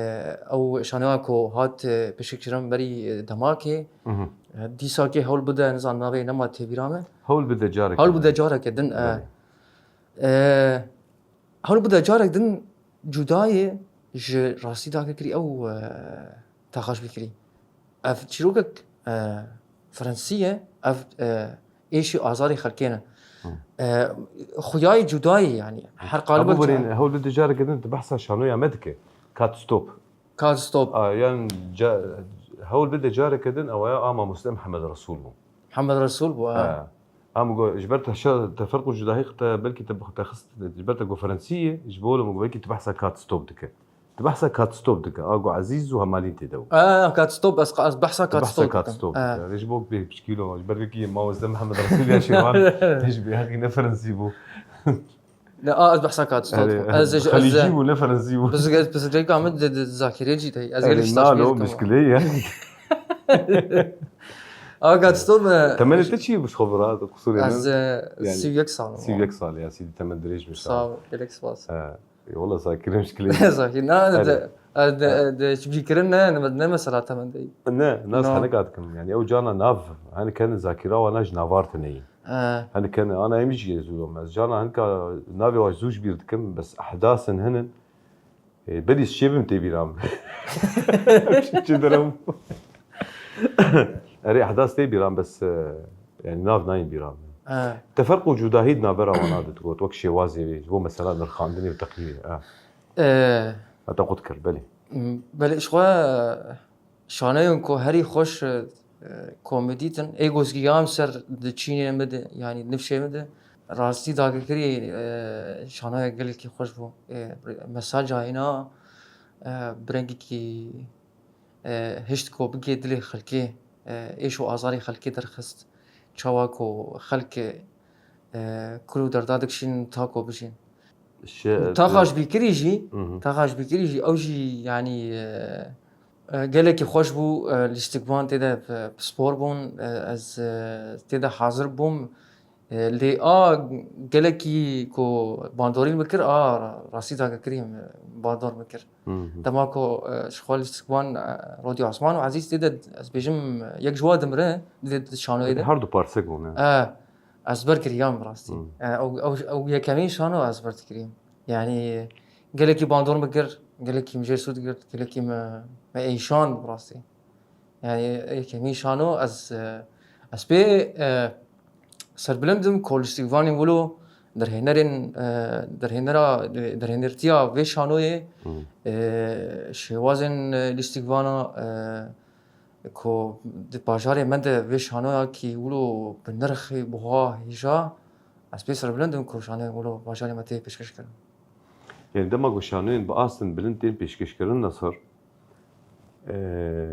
ew şanoya ku hat, e, pêşkêşkirin berî, e, demakê. Mhm. E, dîsakê hewl bide, nizan navê nema têbîra me. Hewl bide careke Hewl bide din. Careke din, e. Belê. E, hewl bide carek din cudayê ji rastî dagirkirî ew, e, Taxa ji Bîkirî. Ev çîrokek, e, Fransî ye, ev, e, êş û azarê xelkê ne. Hı. E, xuyayê cuda ye, yanî her Ebu qalibek Burên, cuda. Hewl bide careke din tu behsa şanoya me dike. Kat Stop. Kat Stop. A, yan ca-, hewl bide careke din, ew ya a mamoste Mihemed Resûl bû. Mihemed Resûl bû, ha. Ha. Em got, ji ber te şa-, te ferq û cudahî te belkî te, te xist, ji ber te got Fransî ye, ji bo min got belkî tu behsa Kat Stop dike. Tu behsa Kat Stop dike. A got Ezîz û Hemalîn tê de bû. Ah, Kat Stop, ez, ez behsa Tu Kat behsa Stop Kat dikim. Stop Ah. dike. Ji bo bê piçkî lo, ji ber vekî mamoste Mihemed Resûl ya Şêwan, ji bê heqî ne Fransî bû. Ne, a, ez behsa Kat Stop Erê, dikim. Ez, ez, Xelîcî ez, bû, ne Fransî bû. Biz, ez, biz, rêka min di, di, zakirê cî de. Ez Erê, gelek nalo, stafiyê dikim. Mişkilê ye. A, Kat Stop, e, Temenê te çi ye bi xwe bira, qusûrê Ez, min? e, Yani, sî û yek sal. Sî û yek sal ya, sî temen dirêj bî. Sağ ol, gelek spas. He. Ê, wela zakirê mişkilê. Zakir, na, Erê. de, e, de, Ha. e, de, çi bîkirin ne, ne, ne mesela temen de. Ne, nas No. Henek dikim. Yani, ew cana nav, hani kendi zakira wana ji navar tine ye. He. Hani kendi ana em jî zû, ez cana hinka navê wa zû ji bîr dikim, bes ehdasin hinin. E, berî şê bim tê bîra min. Çi derim? Erê, ehdas tê bîra min, bes, e, yani nav nayên bîra min. He. Te ferq û cudahî di navbera wana de digot, wek şêwazê wê, ji bo mesela nirxandinê û teqîmê. Ha. E. Heta qut kir, belê. M-, belê, ji xwe, e, şaneyên ku herî xweş, e, komedî din, ê gozgiya em ser di çînê min de, yanî nifşê min de, rastî dagirkirî, e, şanoya gelekî xweş bû. E, mesaja hîna, e, bi rengekî, e, hişt ku bigê dilê xelkê, e, êş û azarê xelkê derxist. Çawa ku xelk, e, kul û derda dikişînin ta ku bijîn. Şe-, Taxa e, ji Bîkirî jî, Hı hı. Taxa ji Bîkirî jî, ew jî, yanî, e, e, gelekî xweş bû, e, lîstikvan tê de, e, pispor bûn, e, ez, e, tê de hazir bûm. E, lê a gelekî ku bandorî min kir, a rastî dagirkirî min bandor min kir. Hı hı. Dema ku, e, ji xwe lîstikvan, e, Rodî Osman û Ezîz tê de, ez bêjim, yek ji wa dimire, di, di şanoyê de. Her du parsek bûne. E, Ez ber kiriyam bi rastî. Hmm. E, ew, ew, ew yekemîn şano ez ber dikiriyam. Yani gelekî bandor min kir, gelekî min jê sûd girt, gelekî me, me êşand bi rastî. Yani yekemîn şano ez, e, ez pê, e, serbilind im ku lîstikvanên wilo derhênerên, e, derhênera, derhênertiya vê şanoyê, Hmm. e, şêwazên, e, lîstikvana, e, Ku di bajarê me de vê şanoyakî wilo bi nirxê buha hêja, ez pê serbilind im ku şanoyê wilo bajarê me tê pêşkêş kirin. Yani dema ku şanoyên bi astin bilind tên pêşkêş kirin Nasir, e,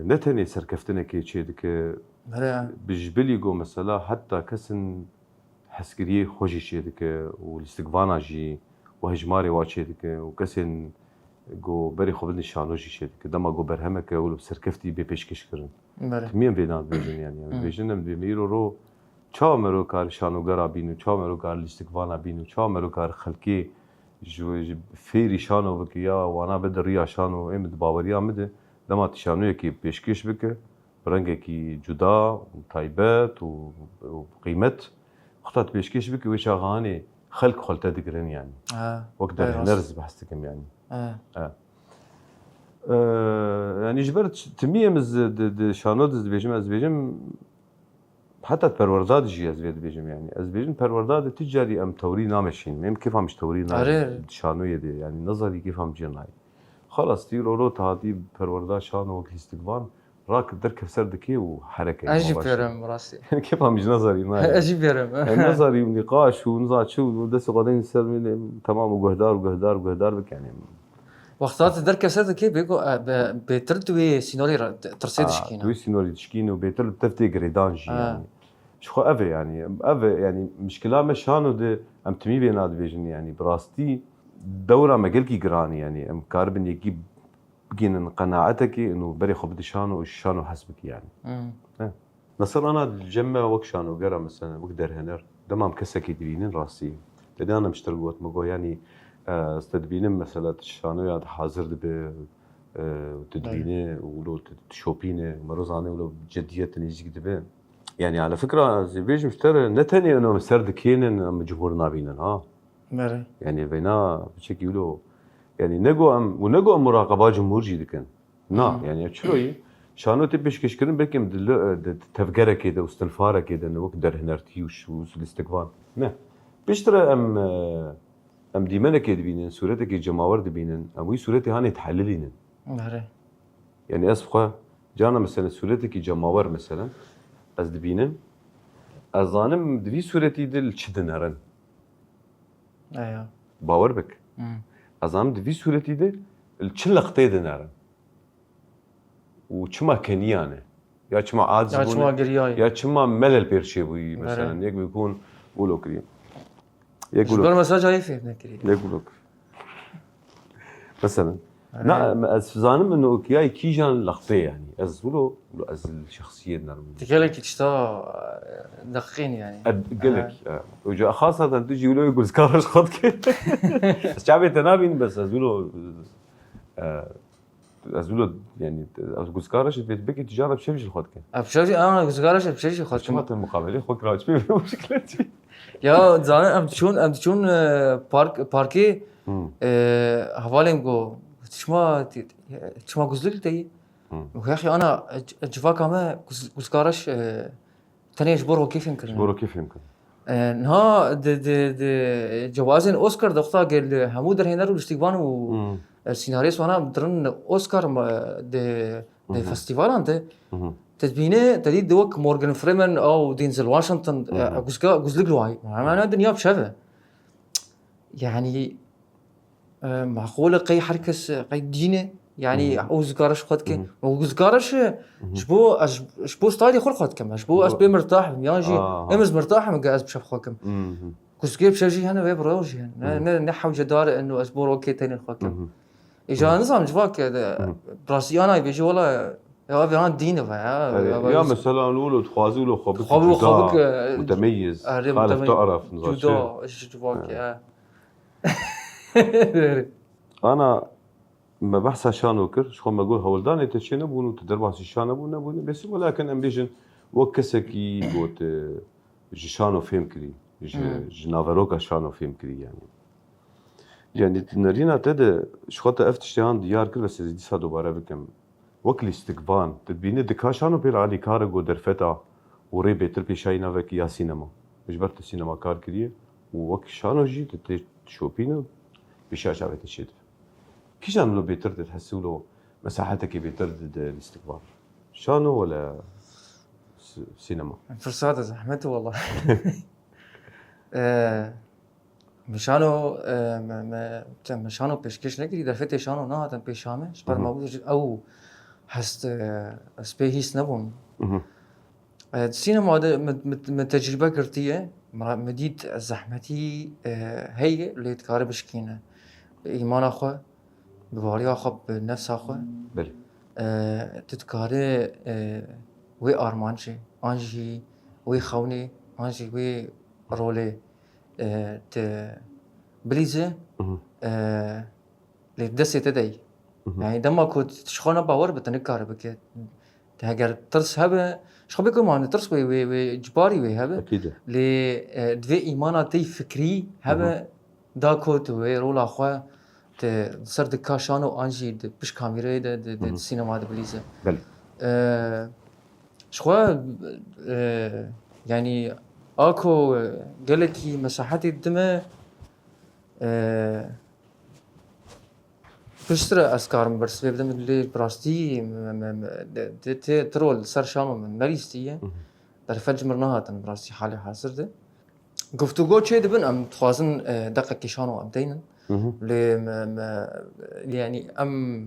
ne tenê serkeftinekê çêdike, Mere bi ji bilî ku mesela heta kesên hezkiriyê xwe jî çêdike û lîstikvana jî û hejmarê wa çêdike û kesên ku berê xwe bidin şano jî çêdike. Dema ku berhemeke wilo serkeftî bê pêşkêş kirin. mere. Timî em vê nadibêjin yani. Em Hı. dibêjin em dê meyîro ro çawa mero kar şanoger a bîn û çawa mero kar lîstikvan a bîn û çawa mero kar xelkê ji, ji fêrî şano bike ya wana bide riya şano ê min di baweriya min de dema tu şanoyekî pêşkêş bike bi rengekî cuda û taybet û, û qîmet xwe tu pêşkêş bike wê çaxanê xelk xwe li te digirin yani. Ha, Wek belê derhêner rast. Ez dibehs dikim yani. Ha. Ee, yani ji ber ç- timî em ez di, di şano de dibêjim, ez dibêjim heta di perwerda de jî ez vê dibêjim yani. Ez dibêjim perwerda de tu carî em tewrî nameşîn. Em kêfa min ji tewrî nayê. Erê. Di şanoyê de yani nezarî kêfa min cê nayê. Xalas tî roro tu hatî perwerda şano wek lîstikvan rak derkev ser dikê û hereke. Ez jî ma baş. pêrim rastî. Kêfa min ji nezarî nayê. Ez jî pêrim. Em nezarî û nîqaş û niza çi û destê xwe deyîn ser min, em temam û guhdar û guhdar û guhdar bikin. Em Wexta tu derkeve ser dikê bê ku, e, be- bêtir tu wê sînorê re t- tirsê Aa, dişkîne. Tu wê sînorî dişkîne û bêtir li tev tê girêdan jî Ha. yani. Ji xwe ev e yani. Ev e yani mişkila me şano de em timî vê nadibêjin yani. Bi rastî dewra me gelkî giran e yani. Em karibin yekî bigînin qenaatekê û berê xwe bidin şano û şano hez bikî yani. Hmm. Mesela ana cem me wek şanogera mesela wek derhêner dema em kesekî dibînin rastî. Te diyan em ji te re got me got yanî e, ez te dibînim mesela tu şanoya hazir dibe e, tu Belê. dibîne û wilo tu dişopîne mero zane wilo cidiyet nêzîk dibe. Yani ala fikra ez ê bêjim ji te re ne tenê ino em ser dikênin em cumhur nabînin ha. Mere. Yani veyna piçekî wilo yani ne got em û ne got em muraqeba cumhur jî dikin. Na, Hmm. yani çiroyî şano tê pêşkêşkirin belkî em di li- di tevgerekê de û stinfarekê de ne wek derhinertî û ş- û lîstikvan. Ne. Piştre em e, em dîmenekê dibînin, sûretekê cemawer dibînin, em wî sûretê hanê dihelilînin. Mere. Yani ez xwe cana mesela sûretekî cemawer mesela ez dibînim. Ez zanim di vî sûretî de li çi dinerin. Eya. Bawer bik. Hmm. Ez zanim di vî sûretî de li çi leqtê dinerin. Û çima keniyane. Ya çima aciz Ya bûne. Çima giriyayê. Ya çima melel pêr çêbûyî mesela. Bere. Yek bikun wilo kirî. Yek Ji wilo. ber mesajayê fêr nekirî. Yek wilo. Mesela. Erê. Na, ez zanim min okiyayê kîjan lextê yani. Ez wilo, wilo ez şexsiyet nermin. Ti gelekî tişta e, deqîn yani. Ed- Gelek. E, Oca xasatan tu jî wilo gulzkara ji xwe dike. Ez çavê te nabînim bes ez wilo e, ez wilo yani ez gulzkara ji vê dibekî tu jana bi çev jî li xwe dike. Ev çev jî, ama gulzkara ji çev jî xwe Çima dikim. Te muqabelê xwe kira çi pê muşkilet çi? Ya zanin em diçûn, em diçûn e, park, parkê Hmm. e, hevalên go çima ti- çima guzlik deyî. Hmm. Û hexî ana c- civaka me guz- gulzkara ji e, tenê ji bo rokê fêm Ji kirin. bo rokê fêm kirin. E, niha di, di, di cewazên Oscar de wexta gel hemû derhêner û lîstikvan û Hmm. e, sînarîst wana dirin Oscar ma- di, di Mhm. festîvalan de. Mhm. Te dibîne, te dî di wek Morgan Freeman û Denzel Washington e, Mhm. guzka, guzlik li wayî. Hemana dinya bi çev e. Yani e, maqûl e qey her kes e, qey dîn e. Yani Mhm. o guzkara ji xwe dike. Mhm. O guzkara ji Mhm. ji bo ez ji bo stylê xwe li xwe dikim. Ez ji bo ez Bo- pê mirtah bim. Yan jî Aha. em ez mirtah bim ge ez bi çev xwe kim. Mhm. Guzkê bi çev jî hene vê bi rew jî hene. Ne, Mhm. ne, ne hewce dar e eno ez bo rokê tenê xwe kim. Mhm. Îca nizam civak e de Mhm. bi rastî ana bêjî wela ya vê han dîn e ve ya. Erê, Ya ve ya biz- mesela an wilo dixwazi wilo xwe bikî Xwe bi- xwe cuda, bik- mutemeyyiz, Erê, xalef mutemeyyiz. tu'ref, niza çi. Cuda, ji civak Ha. ya. Ana me behsa şano kir, ji xwe me got hewldanê te çê nebûn û tu derbasî şan nebûn, nebûn. Bêsî welakin em bêjin wek kesekî got e, ji şano fêm kirî, ji, Hmm. ji naveroka şano fêm kirî yani. Yani di nerîna te de ji xwe te ev tiştehan diyar kir, bes ez dîsa dobare bikim. Wek lîstikvan, tu dibîne di ka şano pê li alîkar e got derfeta û rê bêtir pêşayî navekî ya sînema. Ji ber tu sînemakar kiriye û wek şano jî tu tê şopîne û pêşiya çavê te çêdibe. Kîjan wilo bêtir didihesî wilo mesahetekê bêtir dide lîstikvan? Şano wele s-, sînema? Firsata zehmet e wela. E, min şano, e, me, me, me şano pêşkêş nekirî, derfetê şano nehatin pêşa me. Ji ber Mhm. me ew hest, e, ez pê hîs nebûm. Mhm. E, di sînema de min, min, min tecrîbe girtiye, min, min dît zehmetî, e, heye, lê dikare bişkîne. Bi îmana xwe, bi baweriya xwe, bi nefsa xwe. Belê. E, tu dikare, e, wê armancê, an jî wê xewnê, an jî wê rolê, e, tu bilîze, Mhm. e, lê destê te de yî. Mhm. Yani dema ku tu ji xwe ne bawer be, tu nikare bike. Te heger tirs hebe, ji xwe bê ku man tirs wê, wê, wê icbarî wê hebe. Ekîd e. Lê, e, divê îmana te yî fikrî hebe, Mhm. da ku tu wê rola xwe te li ser dika şano an jî di pişt kamîreyê de, di, di Mhm. sînema de bilîze. Belê. E, ji xwe, e, yani a ku, e, gelekî mesahetê dime, e, Piştre ez karim bersivê bidim, lê bi rastî me, me, me, de, de, tê, ti rol li ser şano min nelîstiye. Mhm. Derfet ji min nehatin bi rastî halê hazir de. Guftûgo çê dibin, em dixwazin, e, deqekê şano em deynin. Mhm. Lê me, me, yani em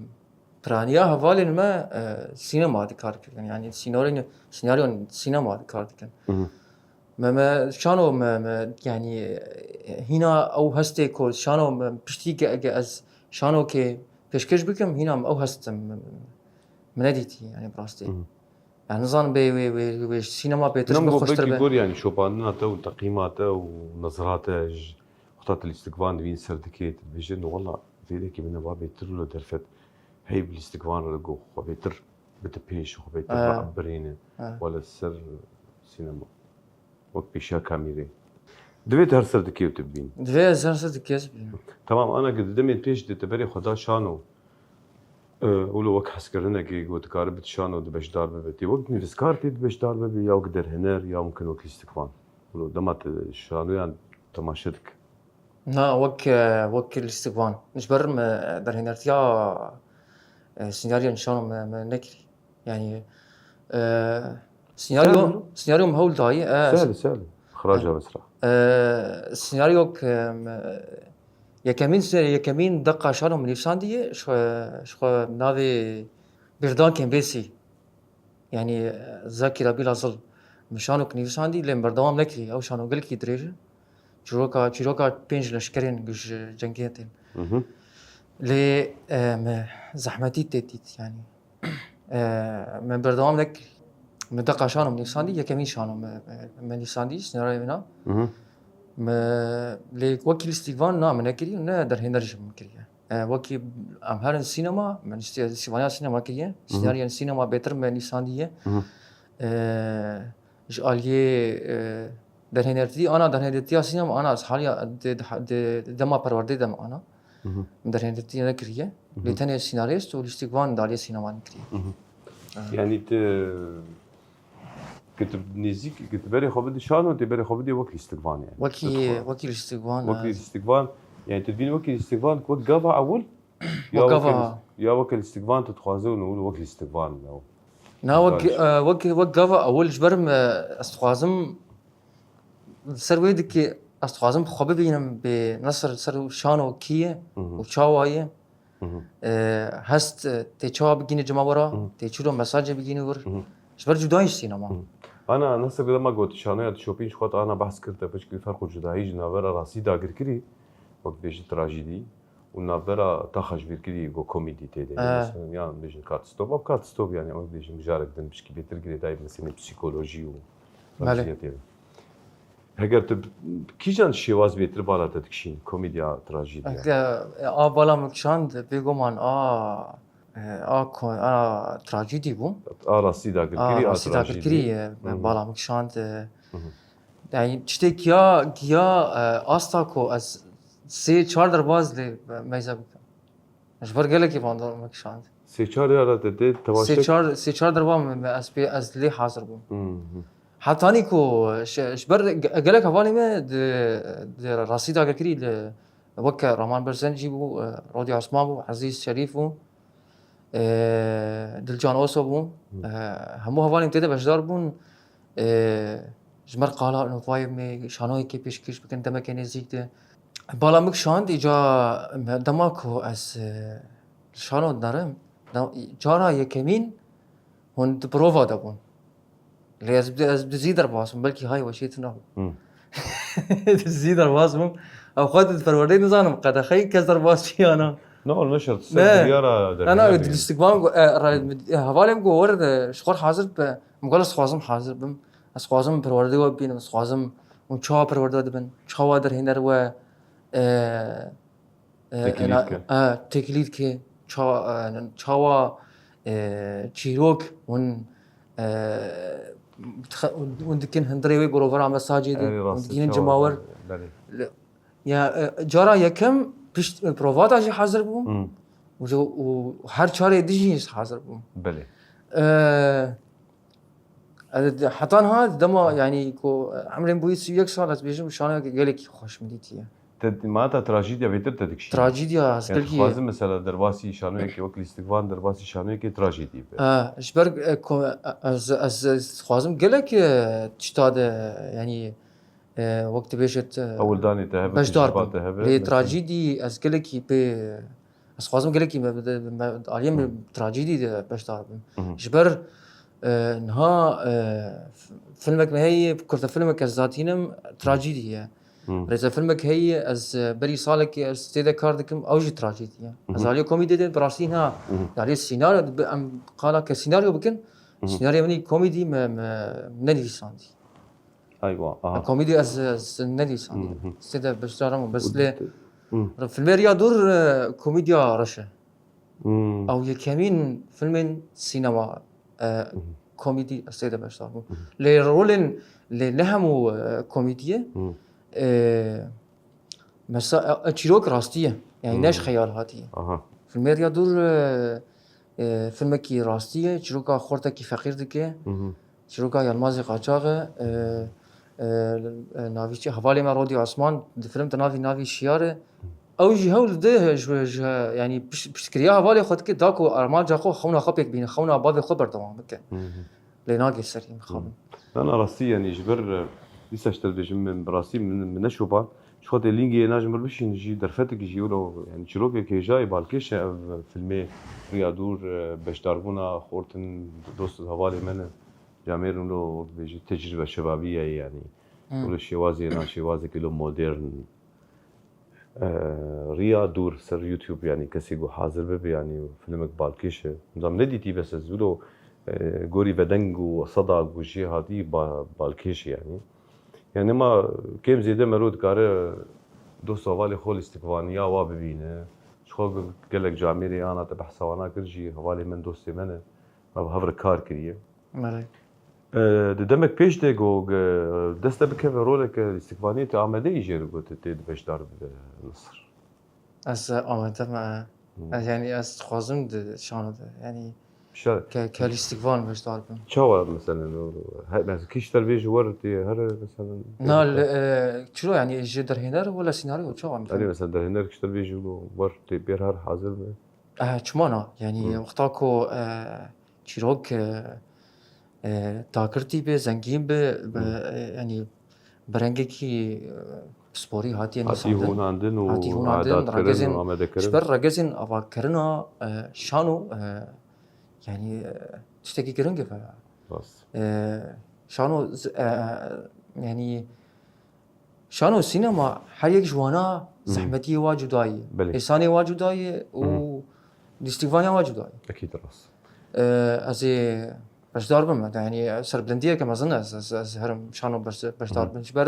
piraniya hevalên me, e, sînema dikar dikin. Yani sînaryon, sînaryon sînema dikar dikin. Mhm. Me, me, şano me, me, yani, e, hîna ew hestê ku şano me piştî ge, ge ez şanokê pêşkêş bikim, hîna me ew hest me, me, me nedîtî, yani, bi rastî. Mhm. Yani, nizanim bê wê, wê, wê sînema bêtir ji Nam min go xweştir belkî be. Gor, yani, şopandina te û teqîma te û nezira te ji wexta tu lîstikvan dibîn ser dikê, tu dibêjin, wela, vêrekî min eva bêtir wilo derfet. Hey bi lîstikvan re go xwe bêtir bide pêş, xwe bêtir He. biabirîne. He. Wele ser sînema. Wek pêşiya kamîrê. Divê tu her ser dikê tu bibînî. Divê ez her ser dikê ez bibînim. Tamam, ana, di demên pêş de te berê xwe da şano. E, wilo wek hezkirinekê ku dikare bi şano de beşdar bibe. Tê wek nivîskar tê de beşdar bibe ya wek derhêner ya mumkin wek lîstikvan. Wilo dema tu şanoyan temaşe dike. Na, wek, e, wek lîstikvan. Ji ber me derhênertiya, e, sînaryo nîşano me, me nekirî. Yani, e, sînaryo, Sel. sînaryo me hewl dayî, e, Sel, sel. Xiraca Misra. E, sînaryo ke, e, yekemîn sînaryo, yekemîn deqa şano min nivîsandiye, ji xwe, ji xwe navê Birdan Kembêsî. Yani, e, Zakî Rabî Lazil min şano ki nivîsandî, lê min berdewam nekirî. Ew şano gelkî dirêj e. Çîroka, çîroka pênc leşkerên ji cengê tên. Mhm. Lê, e, me zehmetî tê dît, yani. E, me berdewam nekirî. Me deqa şano min nivîsandî, yekemîn şano me, me, me nivîsandî, sînaryoya wîna. Mhm. Me, lê wekî lîstikvan na me nekirî, ne derhêner jî min kiriye. E, wekî em herin sînema, me nîştiye sîvaniya sînema kiriye. Hı hı. Sînariyên sînema bêtir me nîsandiye. Hı hı. E, ji aliyê, e, derhênertî, ana derhênertiya sînema, ana ez haliya di, di, di, di dema perwerdê de me ana. Hı hı. Derhênertî nekiriye. Hı hı. Lê tenê sînarist û lîstikvan di aliyê sînema nekiriye. Hı hı. Evet. Yani te Ki tu nêzîk, ki tu berê xwe bidî şano, tê berê xwe bidî wek lîstikvan yani. Wekî, Tu dixwe- wekî lîstikvan, Wekî e. lîstikvan, yani tu dibînî wekî lîstikvan, wek gava ewil, ya Wek wekî gava. lîst-, ya wekî lîstikvan tu dixwaze û nû wek lîstikvan ya. Na, wek, Baş. e, wek, wek gava ewil ji ber me, ez dixwazim li ser wê dikê, ez dixwazim xwe bibînim bê Nesir ser şano kî ye Hı hı. û çawa ye. Hı hı. E, hest, e, tê çawa bigîne cema wira, Hı hı. tê çilo mesajê bigîne wir. Hı hı. Ji ber cudayî ji sînema. Hı hı. Ana, Nesir dema got, şanoya dişopîn ji xwe ana behs kir te, pişkî ferq û cudayî ji navbera rastî dagirkirî, wek dibêjin trajîdî, û navbera taxa ji bîrkirî, go komîdî tê de. E. Mesela, yan bêjin kat stop, ev kat stop yani, ew dibêjin mijarek din pişkî bêtir girêdayî meselê psîkolojî û Belê. rastiyetê. Heger tu kîjan şêwaz bêtir bala te dikişîn, komedya, trajîdya? Eke, e, a bala min kişand, bêguman a, e, a ko-, a trajîdî bû. A rastî dagirkirî, A a rastî trajîdî. dagirkirî, e, Hı hı. bala min kişand, e, Hı hı. yani tiştê giya, giya, e, asta ku ez sê çar derbaz lê meyze bikim. Ji ber gelekî van dor me kişand. Sê çar ya re te tê tevaşek? Sê çar, sê çar derba me, me ez pê, ez lê hazir bûm. Hı hı. Hetanî ku ji, ji ber ge-, gelek hevalê me di, di rastî dagirkirî li weke Raman Berzencî bû, e, Rodî Osman bû, Ezîz Şerîf bû. e, Dilcan Oso bû. E, hemû hevalên tê de beşdar bûn. E, ji me re qala nûvayê me şanoyekê pêşkêş bikin, demeke nêzîk de. Bala min kişand, îca dema ku ez, e, li şano dinerim, da-, cara yekemîn hûn di prova de bûn. Lê ez bi, ez bi zî derbas bûm, belkî hay weşê tune bû. Hmm. Zî derbas bûm. Ew xwe di perwerdeyê nizanim, qedexeyê kes derbas bî ya na. Ne, ne şert, ser Ne. Biryara Ne, ne, derhêner ew bî. Lîstikvan got, e, re-, e, hevalê min got, "Wer, e, ji xwe hazir be." Min got, "Ez xwazim hazir bim. Ez xwazim perwerdê we bibînim, ez xwazim hûn çawa perwerde dibin, çawa derhêner we, e, e, Têkilî ena-, dike. e, têkilî dike, ça-, e, çawa, e, çîrok hûn, e, dixe-, hûn dikin hundirê wê gorovera me sacê de, Erê hûn rast, digihînin çawa, cimawer." Belê. Li-, Ya, e, cara yekem pişt, e, provata jî hazir bûm. Hmm. Û, û her çarê dijî hazir bûm. Belê. E, e, heta niha dema, yanî ku, e, emrê min bûyî sî û yek sal, ez bêjim şanoyeke gelekî xweş min dîtiye. Te, ma te trajîdya bêtir te dikişîne. Trajîdya, ez Yani gelkî dixwazim mesela derbasî şanoyekê wek lîstikvan, derbasî şanoyekê trajîdî be. E, ji ber, e, ko-, e, ez, ez, ez dixwazim gelek, e, tişta de, yanî, e, wek dibêjit, e, Ewildanê te hebe, beşdar tecrûba bim. Te hebe, Lê mesela. Trajîdî ez gelekî pê, ez xwazim gelekî me, me, me, aliyê min Hmm. trajîdî de beşdar bim. Mhm. Ji ber, e, niha, e, f-, filmek me heye, kurtefilmek ez zatînim, trajîdî ye. Hmm. Rêzefilmek heye, ez, e, berî salekê ez tê de kar dikim, ew jî trajîdî ye. Ez Mhm. aliyê komîdê de bi rastî niha, Mhm. aliyê senaryo, bi-, em qala ke senaryo bikin, Mhm. senaryo min komîdî me, me nedîsandî. Aywa, aha. Komîdî ez, ez nedîsandî. Mhm. Sê de beşdar bûm, bes lê Hı. filmê Riya Dûr, e, komîdiya reş e. Hmm. Ew yekemîn filmên sînema, e, Mhm. komîdî ez sê de beşdar bûm. Mhm. Lê rolên, lê ne hemû, e, komîdiyê, Mhm. e, mesela, e, e, çîrok rastî ye. Yani ne ji Mhm. xeyal hatiye. Aha. Filmê Riya Dûr, e, e, filmekî rastî ye, çîroka xortekî feqîr dike. Mhm. Çîroka Yilmazê Qaçax e, e, e, navî çi? Hevalê me Rodî Osman, di film de navî, navî Şiyar e. Ew jî hewl dide ji, ji, yanî piş-, piştgiriya hevalê xwe dike, da ku armanca xwe, xewna xwe pêk bîne, xewna bavê xwe berdewam bike. Hı hı. Lê nagê serî mixabin. Hı. Na, na, rastî, yanî ji ber, e, dîsa ji te dibêjim, min bi rastî min, min neşopa. Ji xwe tê lîngê na ji mir bişîn jî derfetekî jî wilo, yanî çîrokek hêja ye, balkêş e ev filmê Riya Dûr, e, beşdarbûna xortin dost û hevalê me ne. Camêr wilo wek dibêjî tecrîbe şebabî ye, yanî. Hmm. Wilo şêwazê na şêwazekî lo modern. E, Riya Dûr ser YouTube, yanî kesê ku hazir bibe, yanî filmek balkêş e. Nizam nedîtî bes ez wilo, e, gorî vedeng û seda ku jê hatî ba-, balkêş e, yanî. Yanî ma kêm zêde mero dikare dost û hevalê xwe lîstikvaniya wa bibîne. Ji xwe gelek camêrê ana te behsa wana kir jî hevalê min dostê me ne. Me bi hev re kar kiriye. Belê. E, di demek pêş de got, e, dest te bikeve roleke lîstikvaniyê te amade yî jê re got tê di beşdar bibe Nisir. Ez, e, amade me. Hmm. Ez, yanî ez dixwazim di şano de, yanî Şa- ke, ke lîstikvan beşdar bim. Çawa mesela o, he, mesela kî ji te re bêje wer tê here mesela. Na, li, e, çilo yanî ji derhêner wala senaryo çawa mesela? Erê mesela derhêner kî ji te re bêje wer tê bêr her hazir be. Eh, çima na? Yanî, Hı. wexta ku, eh, çîrok, eh, eh, takirtî be, zengîn be, be, Hı. eh, yanî, bi rengekî, eh, pisporî hatiye Hatî nivîsandin. Hûnandin û Hatî hûnandin, adatkirin regezên, û amadekirin. Ji ber regezên avakirina, eh, şano, eh, yanî, eh, tiştekî giring e. Rast. Eh, şano, z-, eh, yanî, Şano sînema her yek ji wana Hı hı. zehmetiyê wa cuda ye. Belê. Hêsanê wa cuda ye û Hı hı. lîstikvaniya wa cuda ye. Ekîd rast. Ee, ez ê beşdar bim, yanî serbilindiyeke mezin e, ez, ez, ez herim şano beş-, beşdar Hı hı. bim. Ji ber,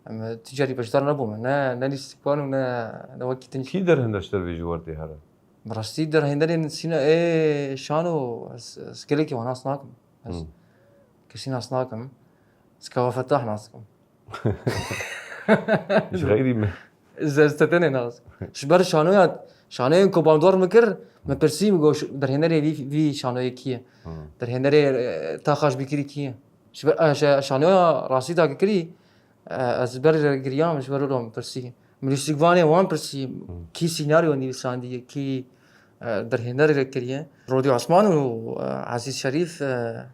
em, tu carî beşdar nebûme. Ne, ne lîstikvan û ne, ne wekî din. Kî derhêner ji te re bêje wer tê here? Bi rastî derhênerên sîne-, ê şano, ez, ez gelekî wan nas nakim. Ez Hı. kesî nas nakim. Ez Kawa Fetah nas dikim. Ji xeyrî me. Ez, ez te tenê nas. Ji ber şanoya, şanoyên ku bandor min kir, min pirsî, min got, "Derhênerê vî, vî şanoyê kî ye? Hı. Derhênerê, e, Taxa ji bîkirî kî ye?" Ji ber, e, şe-, şanoya rastî da kirî, e, ez ber giriyam, ji ber wilo min pirsî. Min lîstikvanê wan pirsî, Hı. kî senaryo nivîsandiye, kî, e, derhênerê kiriye. Rodî Osman û, e, Ezîz Şerîf, e,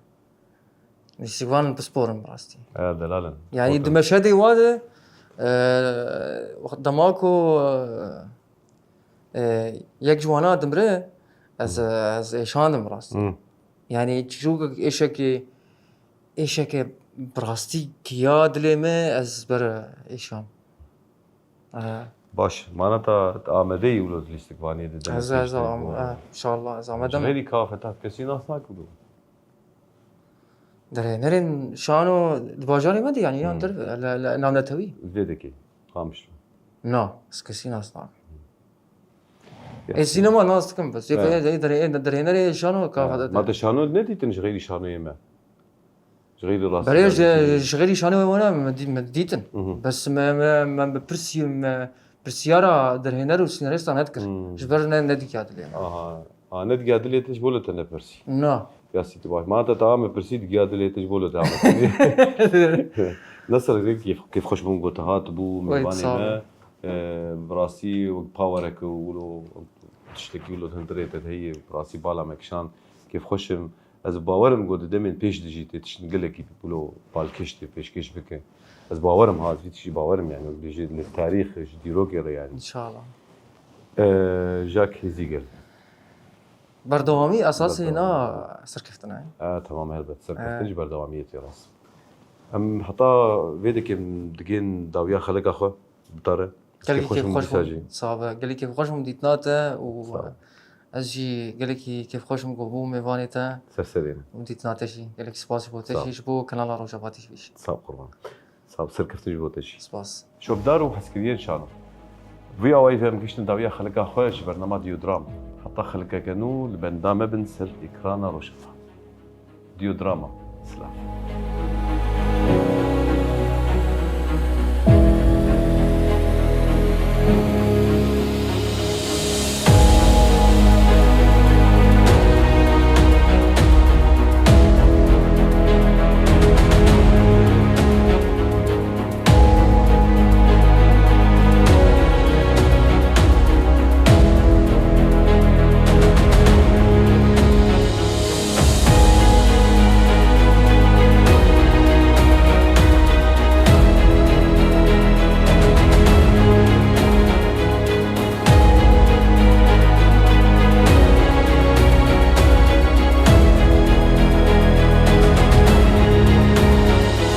lîstikvanên pispor in bi rastî. E, delal in. Yanî Xortin. Di meşedê wa de, e, wext dema ku, e, e, yek ji wana dimre, ez, ez êşandim bi rastî. Hmm. Yanî çiçok êşekê, êşeke bi rastî kiya dilê me, ez ber êşam. E, Baş. Mana ta amadeyî wilo lîstikvaniyê de Ez, ez am, e, inşallah ez amade me. Xêrî kafe ta kesî nas nakirdo. Derhênerên şano di bajarê me de, yanî yan Hmm. derve, li, li navnetewî. Vê dekê. Qamişlo. Na, ez kesî nas nakim. Ya. Ez sînema nas dikim bes. Yek Evet. derhê-, derhênerê şano kafe de. Ma te şano nedîtin ji xêrî şanoyê me. Ji xêrî rast. Berê ji, ji xêrî şanoyê wana me dî-, me dîtin. Mhm. Bes me, me, me bi pirsî, me pirsiyara derhêner û sînaristan nedikir. Hmm. Ji ber ne, nedikiya dilê me. Aha. Ha, nedikiya dilê te ji bo li te nepirsî. Na. Ya sî tu baş. Ma te ta me pirsî dikiya dilê te ji bo li te ame. Nasıl kêf, kêfxweş bûm got hatibû Wait, mêvanê sağ ol. Me. E, bi rastî wek powerek û wilo tiştekî wilo hundirê te heye, bi rastî bala me kişand. Kêfxweş im. Ez bawer im got di demên pêş de jî tê tiştin gelekî wilo balkêş tê pêşkêş bike. Ez bawer im ha, ez vî tiştî bawer im yani. Wek dibêje li tarîx, ji dîrokê re yani. İnşallah. E, Jack Hêzîgel. Berdewamî esasê Berdewamî. Na serkeftin e. E, tamam helbet. Serkeftin E. Ji berdewamiyê tê rast. Em heta vê dekê em digên dawiya xeleka xwe bi te re. Gelekî Kêfxweş bûm kêfxweş dîsa bûm. jî. Sağ be. Gelekî kêfxweş bûm dîtina te û Sağ ol. Ez jî gelekî kêfxweş im ku bûm mêvanê te Ser serê min. û dîtina te jî. Gelekî spasî bo te Sağ ol. jî, ji bo kanala Rojavatî jî. Sağ ol qurban. Sağ ol, serkeftin ji bo te jî. Spas. Şopdar û hezkiriyên şano. Vî awayî ve em gihiştin dawiya xeleka xwe ji bernama Diyodram. Heta xelekeke nû li benda me bin ser ekrana Rojava. Diyodrama. Silav.